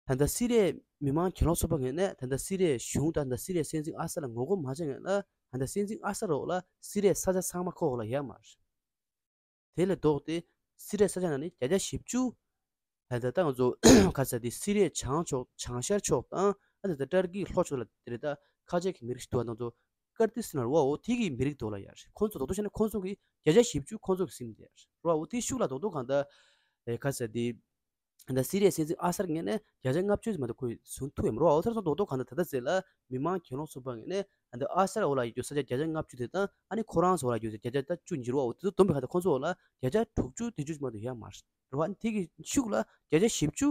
ད་ལྟ་སི་རིའི་མི་མང་གྱེན་ལོག་ཚོགས་པ་ངོས་ནས་ད་ལྟ་སི་རིའི་གཞུང་དང་ད་ལྟ་སི་རིའི་སྲིད་འཛིན་ཨ་སར་ལ་ངོ་རྒོལ་མ་བྱས་ངོས་ལ་ད་ལྟ་སྲིད་འཛིན་ཨ་སར་འོག་ལ་སི་རིའི་ས་ཆ་ཚང་མ་ཁོ་འོག་ལ་ཡོད་མ་རེད། དེ་ལས་ལྡོག་སྟེ་སི་རིའི་ས་ཆ་ནང་ནས་བརྒྱ་ཆ་བཞི་བཅུ་ད་ལྟ་ད་ང་ཚོ་ག་ཟེར་དེ་སི་རིའི་བྱང་ཕྱོགས་བྱང་ཤར་ཕྱོགས་དང་ཨ་ད་ལྟ་ཏར་ཀིའི་ལྷོ་ཕྱོགས་ལ་དེ་རེད། ད་ཁ་ཆེ་གི་མི་རིགས་ཤིག་འདུག་བ། ད་ང་ཚོ་ཀར་ཏི་སི་ན་རུ་བ་འོ་དེ་གི་མི་རིགས་འདུག་ལ་ཡ་རེད། ཁོང་ཚོ་རྡོག་རྡོག་བཤད་ན་ཁོང་ཚོ་གི་བརྒྱ་ཆ་བཞི་བཅུ་ཁོང་ཚོ་གི་སིམ་དེ་རུ་བ་འོ་དེ་ཤུགས་ལ་རྡོག་རྡོག་གང་ལྟར་ག་ཟེར་དེ། ད་སི་རིའི་སྲིད་འཛིན་ཨ་སར་ངོས་ནས་བརྒྱ་ཆ་ལྔ་བཅུ་ཙམ་མ་གཏོགས་ཁོས་བཟུང་ཐུབ་ཡོད་མ་རེད། འོ་ཐར་སོང་རྡོག་རྡོག་གང་ལྟར་ད་ལྟ་ཟེར་ལ་མི་མང་གྱེན་ལོག་ཚོགས་པ་ངོས་ནས་ ཨ་འདི་ཨ་སར་འོག་ལ་ཡོད་རྒྱུ་ས་ཆ་བརྒྱ་ཆ་ལྔ་བཅུ་དེ་དང་ཨ་ནི་ཁོ་རང་ཚོ་འོག་ལ་ཡོད་རྒྱུ་བརྒྱ་ཆ་ད་བཅུ་འགྱུར་བ་འོ་དེ་ཚོ་བསྡོམས་པའི་ཁ་ད་ཁོ་ཚོ་འོག་ལ་བརྒྱ་ཆ་དྲུག་ཅུ་དེ་ཅུ་ཙམ་མ་གཏོགས་ཡོད་མ་རེད་བ། ཨ་ནི་དེ་གི་ཤུགས་ལ་བརྒྱ་ཆ་བཞི་བཅུ་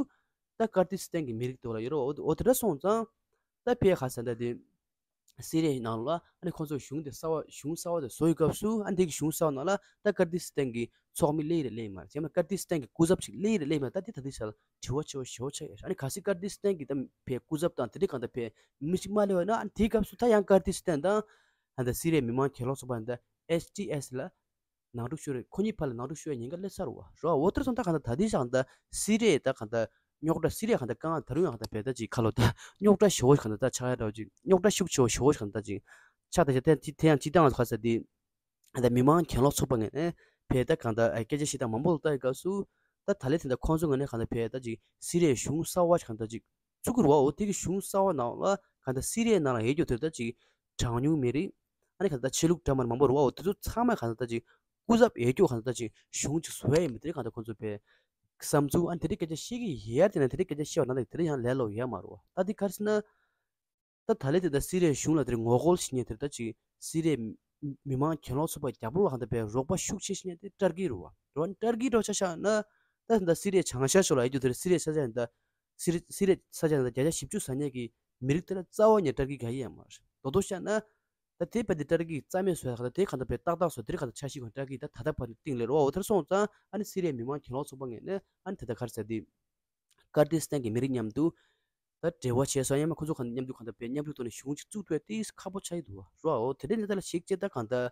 ད་ཀར་ཏི་སི་ཐན་གྱི་མི་རིགས་དེ་འོག་ལ་ཡོད་རེད་བ། འོ་འོ་དེ་འདྲ་སོང་ཙང་ད་ཕའི་ཁ་ས་ད་དེ། སི་རི་ཡའི་ནང་ལ་ཨ་ནི་ཁོང་ཚོ་གཞུང་དེ་གསར་བ་གཞུང་གསར་བ་དེ་བཟོ་ཡི་སྐབས་སུ་ཨ་ནི་དེ་གི་གཞུང་གསར་བ་ནང་ལ་ད་ཀར་ཏི་སི་ཐན་གྱི་ཚོགས་མི་སླེབས་རེད་སླེབས་མ་རེད་ཡང་ན་ཀར་ཏི་སི་ཐན་གྱི་སྐུ་ཚབ་ཅིག་སླེབས་རེད་སླེབས་མ་རེད། ད་དེ་ད་ལྟའི་ཆར་དྲི་བ་ཆེ་བ་ཞེ་པོ་ཆགས་ཡོད། ཨ་ནི་གལ་སྲིད་ཀར་ཏི་སི་ཐན་གྱི་ད་ཕའི་སྐུ་ཚབ་དང་དེ་འདྲ་གང་ལྟར་ཕའི་མི་ཞིག་མ་སླེབས་པ་ཡིན་ན་ཨ་ནི་དེའི་སྐབས་སུ་ད་ཡང་ཀར་ཏི་སི་ཐན་དང་ཨ་ད་སི་རི་ཡའི་མི་མང་གྱེན་ལོག་ཚོགས་པ་ད་ཨེཆ་ཊི་ཨེས་ལ་ནང་འཁྲུག་ཤོར་རེད། ཁོ་གཉིས་བར་ལ་ནང་འཁྲུག་ཤོར་བའི་ཉེན་ཁ་སླེབས་ཚར་བ་རེད་བ། འོ་དེར་སོང་ད་གང་ལྟར་ད་ལྟའི་ཆར་གང་ལྟར་སི་རི་ཡའི་ད་གང་ལྟར་རྙོག་དྲ་སི་རི་ཡ་གང་ལྟར་དཀའ་ངལ་ད་རུང་ཡང་གང་ལྟར་བས་ད་ཅིག་ཁ་ལོ་ད་རྙོག་དྲ་ཞེ་བོ་གང་ལྟར་ད་ཆགས་ཡ་འདྲ་བོ་ཅིག་རྙོག་དྲ་ཤུགས་ཆེ་བོ་ཞེ་བོ་གང་ལྟར་ཅིག་ཆགས་ད་ཅིག་དེ་དེ་ཡང་ཅི་ལྟ་ང་ཚོ་ག་ས་དེ་ད་མི་མང་གྱེན་ལོག་ཚོགས་པ་ངོས་ནས་བས་ད་གང་ལྟར་སྐད་ཆ་བཤད་སྟངས་མང་པོ་ལ་ལྟ་ཡི་སྐབས་སུ་ད་ད་ལས་དེ་འདྲ་ཁོང་ཚོ་ངོས་ནས་གང་ལྟར་བས་ད་ཅིག་སི་རི་ཡའི་གཞུང་གསར་བ་གང་ལྟར་ཅིག་བཙུགས་ཀྱི་རེད་བ། འོ་དེ་གི་གཞུང་གསར་བ་ནང་ལ་གང་ལྟར་སི་རི་ཡའི་ནང་ལ་ཡོད་རྒྱུ་དེ་ད་ཅིག་གྲངས་ཉུང་མི་རིགས་ཨ་ནི་གང་ལྟར་ཆོས་ལུགས་འདྲ་མིན་མང་པོ་རེད་བ། འོ་དེ་ཚོ་ཚང་མ་གང་ལྟར་ཅིག་སྐུ་ཚབ་ཡོད་རྒྱུ་གང་ལྟར་ཅིག་གཞུང་ཅིག་བཟོ་ཡ་ཡིན་པ་དེ་གང་ལྟར་ཁོང་ཚོ་བས་བསམ་ཚུལ་ཨ་ནི་དེ་འདྲའི་སྐད་ཆ་བཤད་ཀྱི་ཡོད་ཡ། དེ་ན་དེ་འདྲའི་སྐད་ཆ་བཤད་པ་ན་དེ་དེ་འདྲ་ཡང་ལས་སླ་པོ་ཡོད་མ་རེད་བ། ད་དེ་ག་རེ་ཟེར་ན། ད་ད་ལས་དེ་ད་སི་རི་ཡའི་གཞུང་ལ་དེར་ངོ་རྒོལ་བྱེད་མཁན་དེར་ད་ཅིག་སི་རི་ཡའི་མི་མང་གྱེན་ལོག་ཚོགས་པ་རྒྱབ་ལོགས་ལ་གང་ལྟར་བས་རོགས་པ་ཤུགས་ཆེ་བྱེད་མཁན་དེ་ཏར་ཀི་རེད་བ། རེད་བ། ཏར་ཀི་འདྲ་ཆ་བཞག་ན་ད་ད་སི་རི་ཡའི་བྱང་ཤར་ཕྱོགས་ལ་ཡོད་རྒྱུ་དེར་སི་རི་ཡའི་ས་ཆ་ཡིན་ད་སི་རི་སི་རི་ཡའི་ས་ཆ་ཡིན་ད་བརྒྱ་ཆ་བཞི་བཅུ་ཟ་མཁན་གྱི་མི་རིགས་དེ་ལ་རྩ་བ་ནས་ཏར་ཀི་ག་ཡེ་ཡོད་མ་རེད། རྡོག་རྡོག་བཤད་ན་ད་དེ་བས་དེ་ཏར་ཀི་རྩ་མེད་བཟོ་ཡ་གང་ལྟར་དེ་གང་ལྟར་བས་ཏག་ཏག་བཟོ་དེ་གང་ལྟར་འཆར་གཞི་གང་ཏར་ཀི་ད་ད་ལྟ་བར་དུ་སྟེང་ལས་རེད་བ། འོ་དེར་སོང་ཙང་ཨ་ནི་སི་རི་ཡའི་མི་མང་གྱེན་ལོག་ཚོགས་པ་ངོས་ནས་ཨ་ནི་དེ་ད་ག་རེ་ཟེར་དེ། ཀར་ཏི་སི་ཐན་གྱི་མི་རིགས་མཉམ་དུ་ད་འབྲེལ་བ་བྱས་སོང་། ཡང་མིན་ཁོ་ཚོ་གང་མཉམ་དུ་གང་ལྟར་བས་མཉམ་རུབ་ཐོག་ནས་གཞུང་ཅིག་བཙུགས་ཐུབ་ཡ་ཏིས་ཁག་པོ་ཆགས་ཀྱི་འདུག་བ། རོ་འོ་དེ་འདྲའི་གནས་སྟངས་ལ་གཞིགས་བྱས་ད་གང་ལྟར་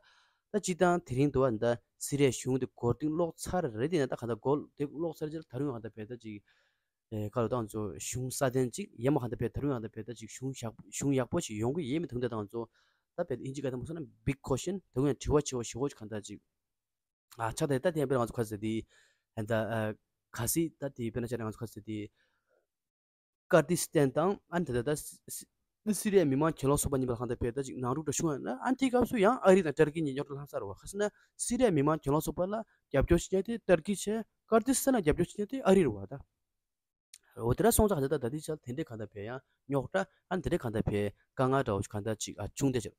ད་སྤྱི་བཏང་དེ་རིང་འདུག་བ། ད་སི་རི་ཡའི་གཞུང་དེ་མགོ་རྟིང་སློག་ཚར་རེད། དེ་ན་ད་གང་ལྟར་མགོ་དེ་སློག་ཚར་རྗེས་ད་རུང་གང་ལྟར་བས་ད་ཅིག་ཨེ་ག་ལ་ད་ང་ཚོ་གཞུང་སྲ་བརྟན་ཅིག་ཡང་མིན་གང་ལྟར་བས་ད་རུང་གང་ལྟར་བས་ད་ཅིག་གཞུང་ཡག་གཞུང་ཡག་པོ་ཞིག་ཡོང་གི་ཡིན་མིན་དེ་འདྲ་ད་ང་ཚོ་ད་བས་ད་ཨིན་ཇི་སྐད་ད་མ་སོང་ན་big question དེ་ཀུན་ཡང་དྲི་བ་ཆེ་བ་ཞེ་པོ་ཅིག་གང་ལྟར་ཅིག་ཨ་ཆགས་ད་ད་དེ་ཡང་དཔེར་ན་ང་ཚོ་ག་ཟེར་དེ་ད་ཨ་གལ་སྲིད་ད་དེ་དཔེར་ན་ཆ་ནས་ང་ཚོ་ག་ཟེར་དེ། ཀར་ཏི་སི་ཐན་དང་ཨ་ནི་ད་ལྟ་ད་སི་སི་སི་རི་ཡའི་མི་མང་གྱེན་ལོག་ཚོགས་པ་གཉིས་བར་ལ་གང་ལྟར་བས་ད་ཅིག་ནང་འཁྲུག་འདྲ་བྱུང་བ་ཡིན་ན་ཨ་ནི་དེའི་སྐབས་སུ་ཡང་ཨ་རི་དང་ཏར་ཀི་གཉིས་རྙོག་དྲ་ལྷག་ས་རེད་བ། ག་ཟེར་ན་སི་རི་ཡའི་མི་མང་གྱེན་ལོག་ཚོགས་པ་ལ་རྒྱབ་སྐྱོར་བྱེད་མཁན་དེ་ཏར་ཀི་བྱས། ཀར་ཏི་སི་ཐན་ལ་རྒྱབ་སྐྱོར་བྱེད་མཁན་དེ་ཨ་རི་རེད་བ་ད། འོ་དེ་འདྲ་སོང་ཙང་ག་ད་ད་ད་ལྟའི་ཆར་དེ་འདྲའི་གང་ལྟར་བས་ཡང་རྙོག་དྲ་ཨ་ནི་དེ་འདྲའི་གང་ལྟར་བས་དཀའ་ངལ་འདྲ་བོ་གང་ལྟར་ཅིག་ཨ་བྱུང་བསྡད་ཅིག་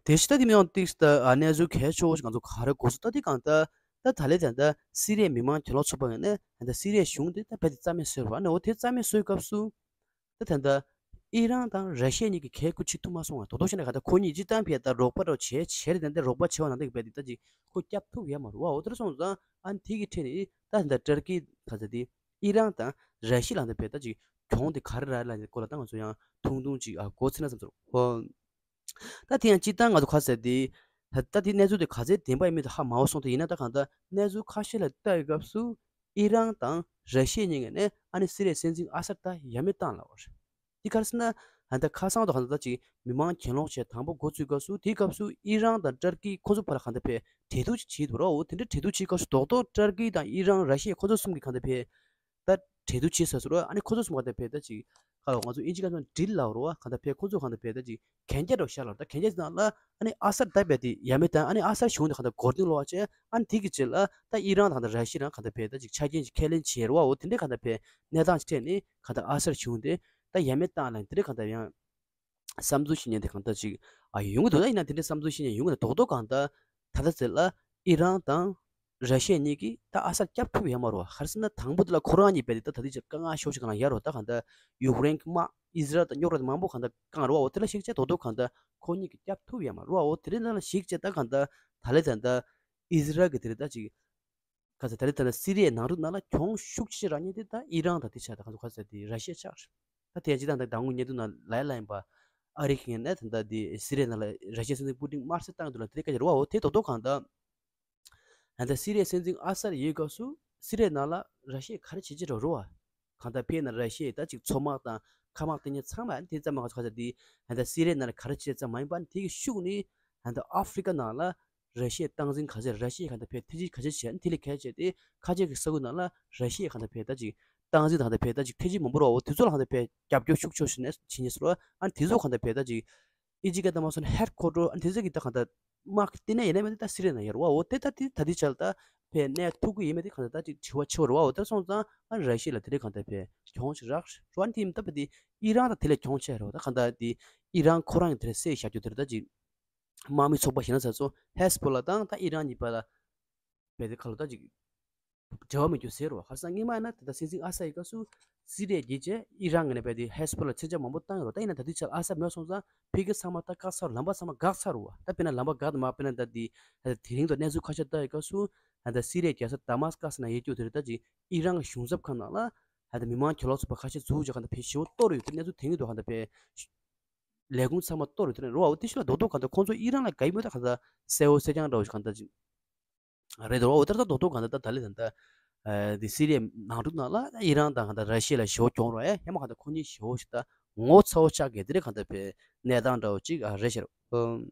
དེ་ཕྱི་ད་དེ་མི་ཡང་ཏིག་ད་གནས་ཚུལ་གལ་ཆེ་བོ་ཞིག་ང་ཚོ་ག་རེ་གོ་སོང་ད་དེ་གང་ལྟར་ད་ད་ལས་ད་ལྟ་སི་རི་ཡའི་མི་མང་གྱེན་ལོག་ཚོགས་པ་ངོས་ནས་ད་ལྟ་སི་རི་ཡའི་གཞུང་དེ་ད་རྦད་དེ་རྩ་མེད་བཟོས་པ་ནས་འོ་དེ་རྩ་མེད་བཟོས་སྐབས་སུ་ད་ད་ལྟ་ཨི་རན་དང་ར་ཤི་ཡ་གཉིས་ཀྱིས་གལ་ཁུར་བྱེད་ཐུབ་མ་སོང་བ། དོ་དོ་བྱས་ན་ག་ད་ཁོ་གཉིས་སྤྱི་བཏང་ཕྱི་ད་རོགས་པ་འདྲ་བོ་བྱས་བྱས་རེད། ད་ལྟ་རོགས་པ་བྱས་པ་ནང་ད་གི་རྦད་དེ་ད་ཅིག་ཁོ་སྐྱབས་ཐུབ་ཡ་མ་རེད་བ། འོ་དེ་འདྲ་སོང་ཙང་ཨ་ནི་དེ་གི་ཁྲོད་ནས་ད་ད་ལྟ་ཏར་ཀི་ག་ཚ་དེ་ཨི་རན་དང་ར་ཤི་ཡ་ལ་ད་རྦད་ད་ཅིག་གྱོང་དེ་ག་རེ་རག་ལ་ནི་སྐོར་ལ་ད་ང་ཚོ་ཡང་ཐུང་ཐུང་ཅིག་ཨ་གོ་ཚར་ན་བསམ་ཚོར་ཧོ། ད་དེ་ཡང་སྤྱིར་བཏང་ང་ཚོ་ག་ཟེར་དེ། ད་ད་དེ་གནས་ཚུལ་དེ་ག་ཚད་བདེན་པ་ཡིན་མིན་དེ་ཧ་མ་གོ་སོང་། དེ་ཡིན་ན་ད་གང་ལྟར་གནས་ཚུལ་ཁ་ཤས་ལ་ལྟ་ཡི་སྐབས་སུ་ཨི་རན་དང་ར་ཤི་ཡ་གཉིས་ཀྱིས་ནས་ཨ་ནི་སི་རི་ཡའི་སྲིད་འཛིན་ཨ་སར་ད་ཡ་མེད་བཏང་ལབ་པ་རེད། དེ་ག་རེ་ཟེར་ན་ད་ཁ་སང་དུ་གང་ལྟར་ད་ཅིག་མི་མང་གྱེན་ལོག་བྱས་དང་པོ་འགོ་བཙུགས་སྐབས་སུ་དེའི་སྐབས་སུ་ཨི་རན་དང་ཏར་ཀི་ཁོ་ཚོ་བར་ལ་གང་ལྟར་བས་གྲོས་བསྡུར་ཅིག་བྱེད་འདུག་རོ། འོ་དེ་འདྲ་གྲོས་བསྡུར་བྱེད་སྐབས་སུ་རྡོག་རྡོག་ཏར་ཀི་དང་ཨི་རན་ར་ཤི་ཡ་ཁོ་ཚོ་གསུམ་གྱིས་གང་ལྟར་བས། ད་གྲོས་བསྡུར་བྱེད་ས་སུ་ར་ཨ་ནི་ཁོ་ཚོ་གསུམ་ག་ད་བས་ད་ཅིག་ཁ་ལོ་ང་ཚོ་ཨིན་ཇི་སྐད་ནང་ཌིལ་ལབ་རོ་བ། ག་ད་བས་ཁོ་ཚོ་ག་ད་བས་ད་ཅིག་གན་རྒྱ་འདྲ་བོ་བཞག་ལ། ད་གན་རྒྱ་ནང་ལ་ཨ་ནི་ཨ་སར་ད་བས་དེ་ཡ་མེད་ད་ཨ་ནི་ཨ་སར་གཞུང་དེ་ག་ད་མགོ་རྟིང་སློག་བྱས། ཨ་ནི་དེ་གི་རྗེས་ལ་ད་ཨི་རན་དང་ད་ར་ཤི་ཡ་རང་ག་ད་བས་ད་ཅིག་ཆ་རྐྱེན་ཅིག་ཁས་ལེན་བྱས་རོ་བ། འོ་དེ་འདྲའི་ག་ད་བས་གནས་སྟངས་ཅིག་འཕྲད་ནས་ག་ད་ཨ་སར་གཞུང་དེ་ད་ཡ་མེད་བཏང་ལ་དེ་འདྲའི་ག་ད་ཡང་བསམ་ཚུལ་བཤད་མཁན་དེ་གང་ལྟར་ཅིག་ཨ་ཡོང་གི་འདུག་ད་ཡིན་ན་དེ་འདྲའི་བསམ་ཚུལ་བཤད་མཁན་ཡོང་གི་འདུག་རྡོག་རྡོག་གང་ལྟར་ད་ལྟ་ཚེ་ལ་ཨི་རན་དང་ར་ཤི་ཡ་གཉིས་ཀྱིས་ད་ཨ་སར་སྐྱབས་ཐུབ་ཡོད་མ་རེད་བ། ག་རེ་ཟེར་ན་དང་པོ་དེ་ལ་ཁོ་རང་གཉིས་བས་དེ་ད་ད་ལྟའི་ཆར་དཀའ་ངལ་ཤོར་ཞིག་གང་ལ་ཡོད་རེད་བ། ད་གང་ལྟར་ཡུཀ་རེན་གྱི་དམག་ཨི་ཟི་རལ་དང་རྙོག་དྲ་དེ་མང་པོ་གང་ལྟར་བསྐངས་རེད་བ། འོ་དེ་ལ་གཞིགས་བྱས་རྡོག་རྡོག་གང་ལྟར་ཁོ་གཉིས་ཀྱིས་སྐྱབས་ཐུབ་ཡོད་མ་རེད་བ། འོ་དེ་རིང་ནང་ལ་གཞིགས་བྱས་ད་གང་ལྟར་ད་ལྟའི་ད་ལྟ་ཨི་ཟི་རལ་གྱི་དེ་རེད་ད་ཅིག་ག་ཚོད་ད་རེས་ད་ལྟ་སི་རི་ཡའི་ནང་འཁྲུག་ནང་ལ་གྱོང་ཤུགས་ཆེ་རག་མཁན་དེ་ད་ཨི་རན་དང་དེ་ཆགས་ད་ག་ཚོད་ག་ཚོད་དེ་ར་ཤི་ཡ་ཆགས་རེད། ད་དེ་ཡང་སྤྱིར་བཏང་ད་ཟླ་ངོ་ཉེ་དུ་ནང་ལ་ཡ་ལ་ཡིན་པ་ཨ་རི་གི་ངོས་ནས་ད་ལྟ་དེ་སི་རི་ཡའི་ནང་ལ་ར་ཤི་ཡའི་སྲིད་འཛིན་པུ་ཏིན་དམར་གསོད་བཏང་འདུག་ལ་དེ་སྐད་ཆ་རེད་བ། འོ་དེ་རྡོག་རྡོག་གང་ལྟར་ད་ལྟ་སི་རི་ཡའི་སྲིད་འཛིན་ཨ་སར་ཡོད་སྐབས་སུ་སི་རི་ཡའི་ནང་ལ་ར་ཤི་ཡས་ག་རེ་བྱེད་ཀྱི་རེད་རེད་བ། གང་ལྟར་ཕའི་ནང་ར་ཤི་ཡས་ད་ཅིག་མཚོ་དམག་དང་མཁའ་དམག་དེ་གཉིས་ཚང་མ་དེ་ཙམ་མ་ག་ཚོད་ག་ཚོད་དེ་ད་ལྟ་སི་རི་ཡའི་ནང་ལ་ག་རེ་བྱེད་ཙམ་མ་ཡིན་པ་དེ་གི་ཤུགས་ནི་ད་ལྟ་ཨ་ཧྥི་རི་ཀ་ནང་ལ་ར་ཤི་ཡའི་སྟངས་འཛིན་ག་ཚད་ར་ཤི་ཡས་གང་ལྟར་ཕའི་ཐེ་ཇུས་ག་ཚད་བྱས་ནས་དེ་ལས་གལ་ཆེ་དེ་ཁ་ཆེ་གི་ས་ཁུལ་ནང་ལ་ར་ཤི་ཡས་གང་ལྟར་ཕའི་ད་ཅིག་སྟངས་འཛིན་དང་གང་ལྟར་ཕའི་ད་ཅིག་ཐེ་ཇུས་མང་པོ་རོ། འོ་དེ་ཚོ་ལ་གང་ལྟར་ཕའི་རྒྱབ་སྐྱོར་ཤུགས་ཆེ་ཞིག་ནས་བྱེད་ཉེས་སུ་རོ། ཨ་ནི་དེ་ཚོ་གང་ལྟར་ཕའི་ད་ཅིག་ཨི་ཇི་སྐད་ད་མ་སོང་ན་ཧེཌ་ཁོ་ཊར་ཨ་ནི་དེ་ཚོ་གི་ད་གང་ལྟར་ དམག་གི་ལྟེ་གནས་ཡིན་ན་མེད་ད་སི་རི་ཡ་ནང་ཡོད་རེད་བ། འོ་དེ་ད་དེ་ད་དེ་ཆ་ལ་ད་ཕེ་གནས་ཐུབ་ཀྱི་ཡིན་མེད་དེ་གང་ལྟར་ད་ཅིག་དྲི་བ་ཆེ་བ་རེད་བ། འོ་དེར་སོང་ཙང་ཨ་ར་ཤི་ཡ་ལ་དེ་འདྲའི་གང་ལྟར་ཕེ་གྱོང་ཞིག་རག་རོ་ཨ་ནི་དེ་ཡིན་ད་ཕེ་དེ་ཨི་རན་ད་དེ་ལས་གྱོང་ཆེ་རེད་བ། ད་གང་ལྟར་དེ་ཨི་རན་ཁོ་རང་གི་དེ་རེད་སེ་བཞག་རྒྱུ་དེ་རེད་ད་ཅིག་དམག་མི་ཚོགས་པ་གཞན་ལ་ཚ་ཚོ་ཧེ་སི་བྷོ་ལ་དང་ད་ཨི་རན་གཉིས་བར་ལ་བས་དེ་ཁ་ལོ་ད་ཅིག་འབྲེལ་བ་མེད་རྒྱུ་ཟེར་རོ། ཁ་སང་སྔོན་མ་ཡིན་ན་ད་ལྟ་སྲིད་འཛིན་ཨ་སད་ཡི་སྐབས་སུ་སི་རི་ཡ་རྒྱལ་རྗེས་ཨི་རན་ངོས་ནས་བས་དེ་ཧེ་སི་བྷོ་ལ་མཚོན་ཆ་མང་པོ་བཏང་ཡོད་རོ། ད་ཡིན་ན་ད་དུས་ཆར་ཨ་སད་མེད་སོང་ཙང་ཕ་གི་ཚང་མ་ད་བཀག་ཚར་རོ། ལམ་པ་ཚང་མ་བཀག་ཚར་རོ། ད་དཔེར་ན་ལམ་པ་བཀག་དུ་མ་དཔེར་ན་ད་དེ་དེ་རིང་དུ་གནས་ཚུལ་ཁ་ཤས་ལྟ་ཡི་སྐབས་སུ་ད་ལྟ་སི་རི་ཡའི་རྒྱལ་ས་དཱ་མཱ་སི་ཀ་སི་ན་ཡོད་རྒྱུ་དེ་རེད། ད་ཅིག་ཨི་རན་གྱི་གཞུང་ཚབ་ཁང་ནང་ལ་ད་ལྟ་མི་མང་གྱོད་ལོག་ཚོགས་པ་ཁ་ཤས་འཛུལ་བྱས་གང་ལྟར་ཕེ་ཞེ་པོ་གཏོར་ཡོད་དེ་གནས་ཚུལ་དེ་ཡིན་འདུག་གང་ལྟར་ཕེ་ལས་ཁུངས་ཚང་མ་གཏོར་ཡོད་དེ་རེད་རོ། འོ་དེ་ཤུ་ལ་རྡོག་རྡོག་གང་ལྟར་ཁོང་ཚོ་ཨི་རན་ལ་དགའ་ཡི་མོད་ད་གང་ལྟར་གསལ་བོ་གསལ་རྐྱང་འདྲ་བོ་ཞིག་གང་ལྟར་ཅིག་རེད་འདུག་འོ་ད་ལྟ་རྡོག་རྡོག་གང་ལྟར་ད་ད་ལི་ད་ལྟ་དེ་སི་རི་ཡའི་ནང་འཁྲུག་ནང་ལ་ཨི་རན་དང་གང་ལྟར་ར་ཤི་ཡ་ལ་ཞེ་པོ་གྱོང་རོ། ཨེ་ཧེ་མ་གང་ལྟར་ཁོང་གཉིས་ཞེ་པོ་ཞིག་ད་ངོ་ཚ་བོ་ཆགས་གི་དེ་རེད། གང་ལྟར་ཕེ་གནས་སྟངས་འདྲ་བོ་ཅིག་ཨ་རེད་ཤག་རོ།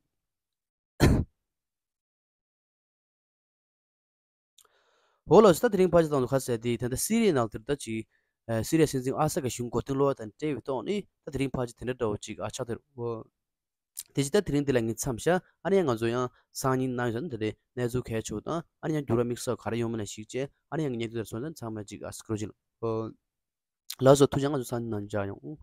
འོ་ལགས་སོ། ད་དེ་རིང་ཕལ་ཆེར་དང་དུ་ཁ་གསལ་དེ་ད་ལྟ་སི་རི་ཡའི་ནང་དེར་ད་ཅིག་ཨ་སི་རི་ཡའི་སྲིད་འཛིན་ཨ་སད་ཀྱི་གཞུང་མགོ་རྟིང་སློག་པ་དང་འབྲེལ་བའི་ཐོག་ནས་ད་དེ་རིང་ཕལ་ཆེར་དེ་འདྲ་འདྲ་བོ་ཅིག་ཨ་ཆགས་དེ་རེད། དེ་བཞིན་ད་དེ་རིང་འདི་ལ་ངས་མཚམས་བཞག་ཨ་ནི་ཡང་ང་ཚོ་ཡང་སང་ཉིན་གནང་ཡོད་ས་འདི་རེད། གནས་ཚུལ་གལ་ཆེ་བ་དང་ཨ་ནི་ཡང་འགྱུར་བ་དམིགས་བསལ་ག་རེ་ཡོང་མིན་ལ་གཞིགས་བྱས་ཨ་ནི་ཡང་ངས་འདི་ལ་སོང་ཙང་ཚང་མ་ཅིག་ཨ་སི་ཀྲོ་ཅིག་ལ། ལགས་སོ། ཐུགས་རྗེ་ཆེ། ང་ཚོ་སང་ཉིན་ནང་མཇལ་ཡོང་།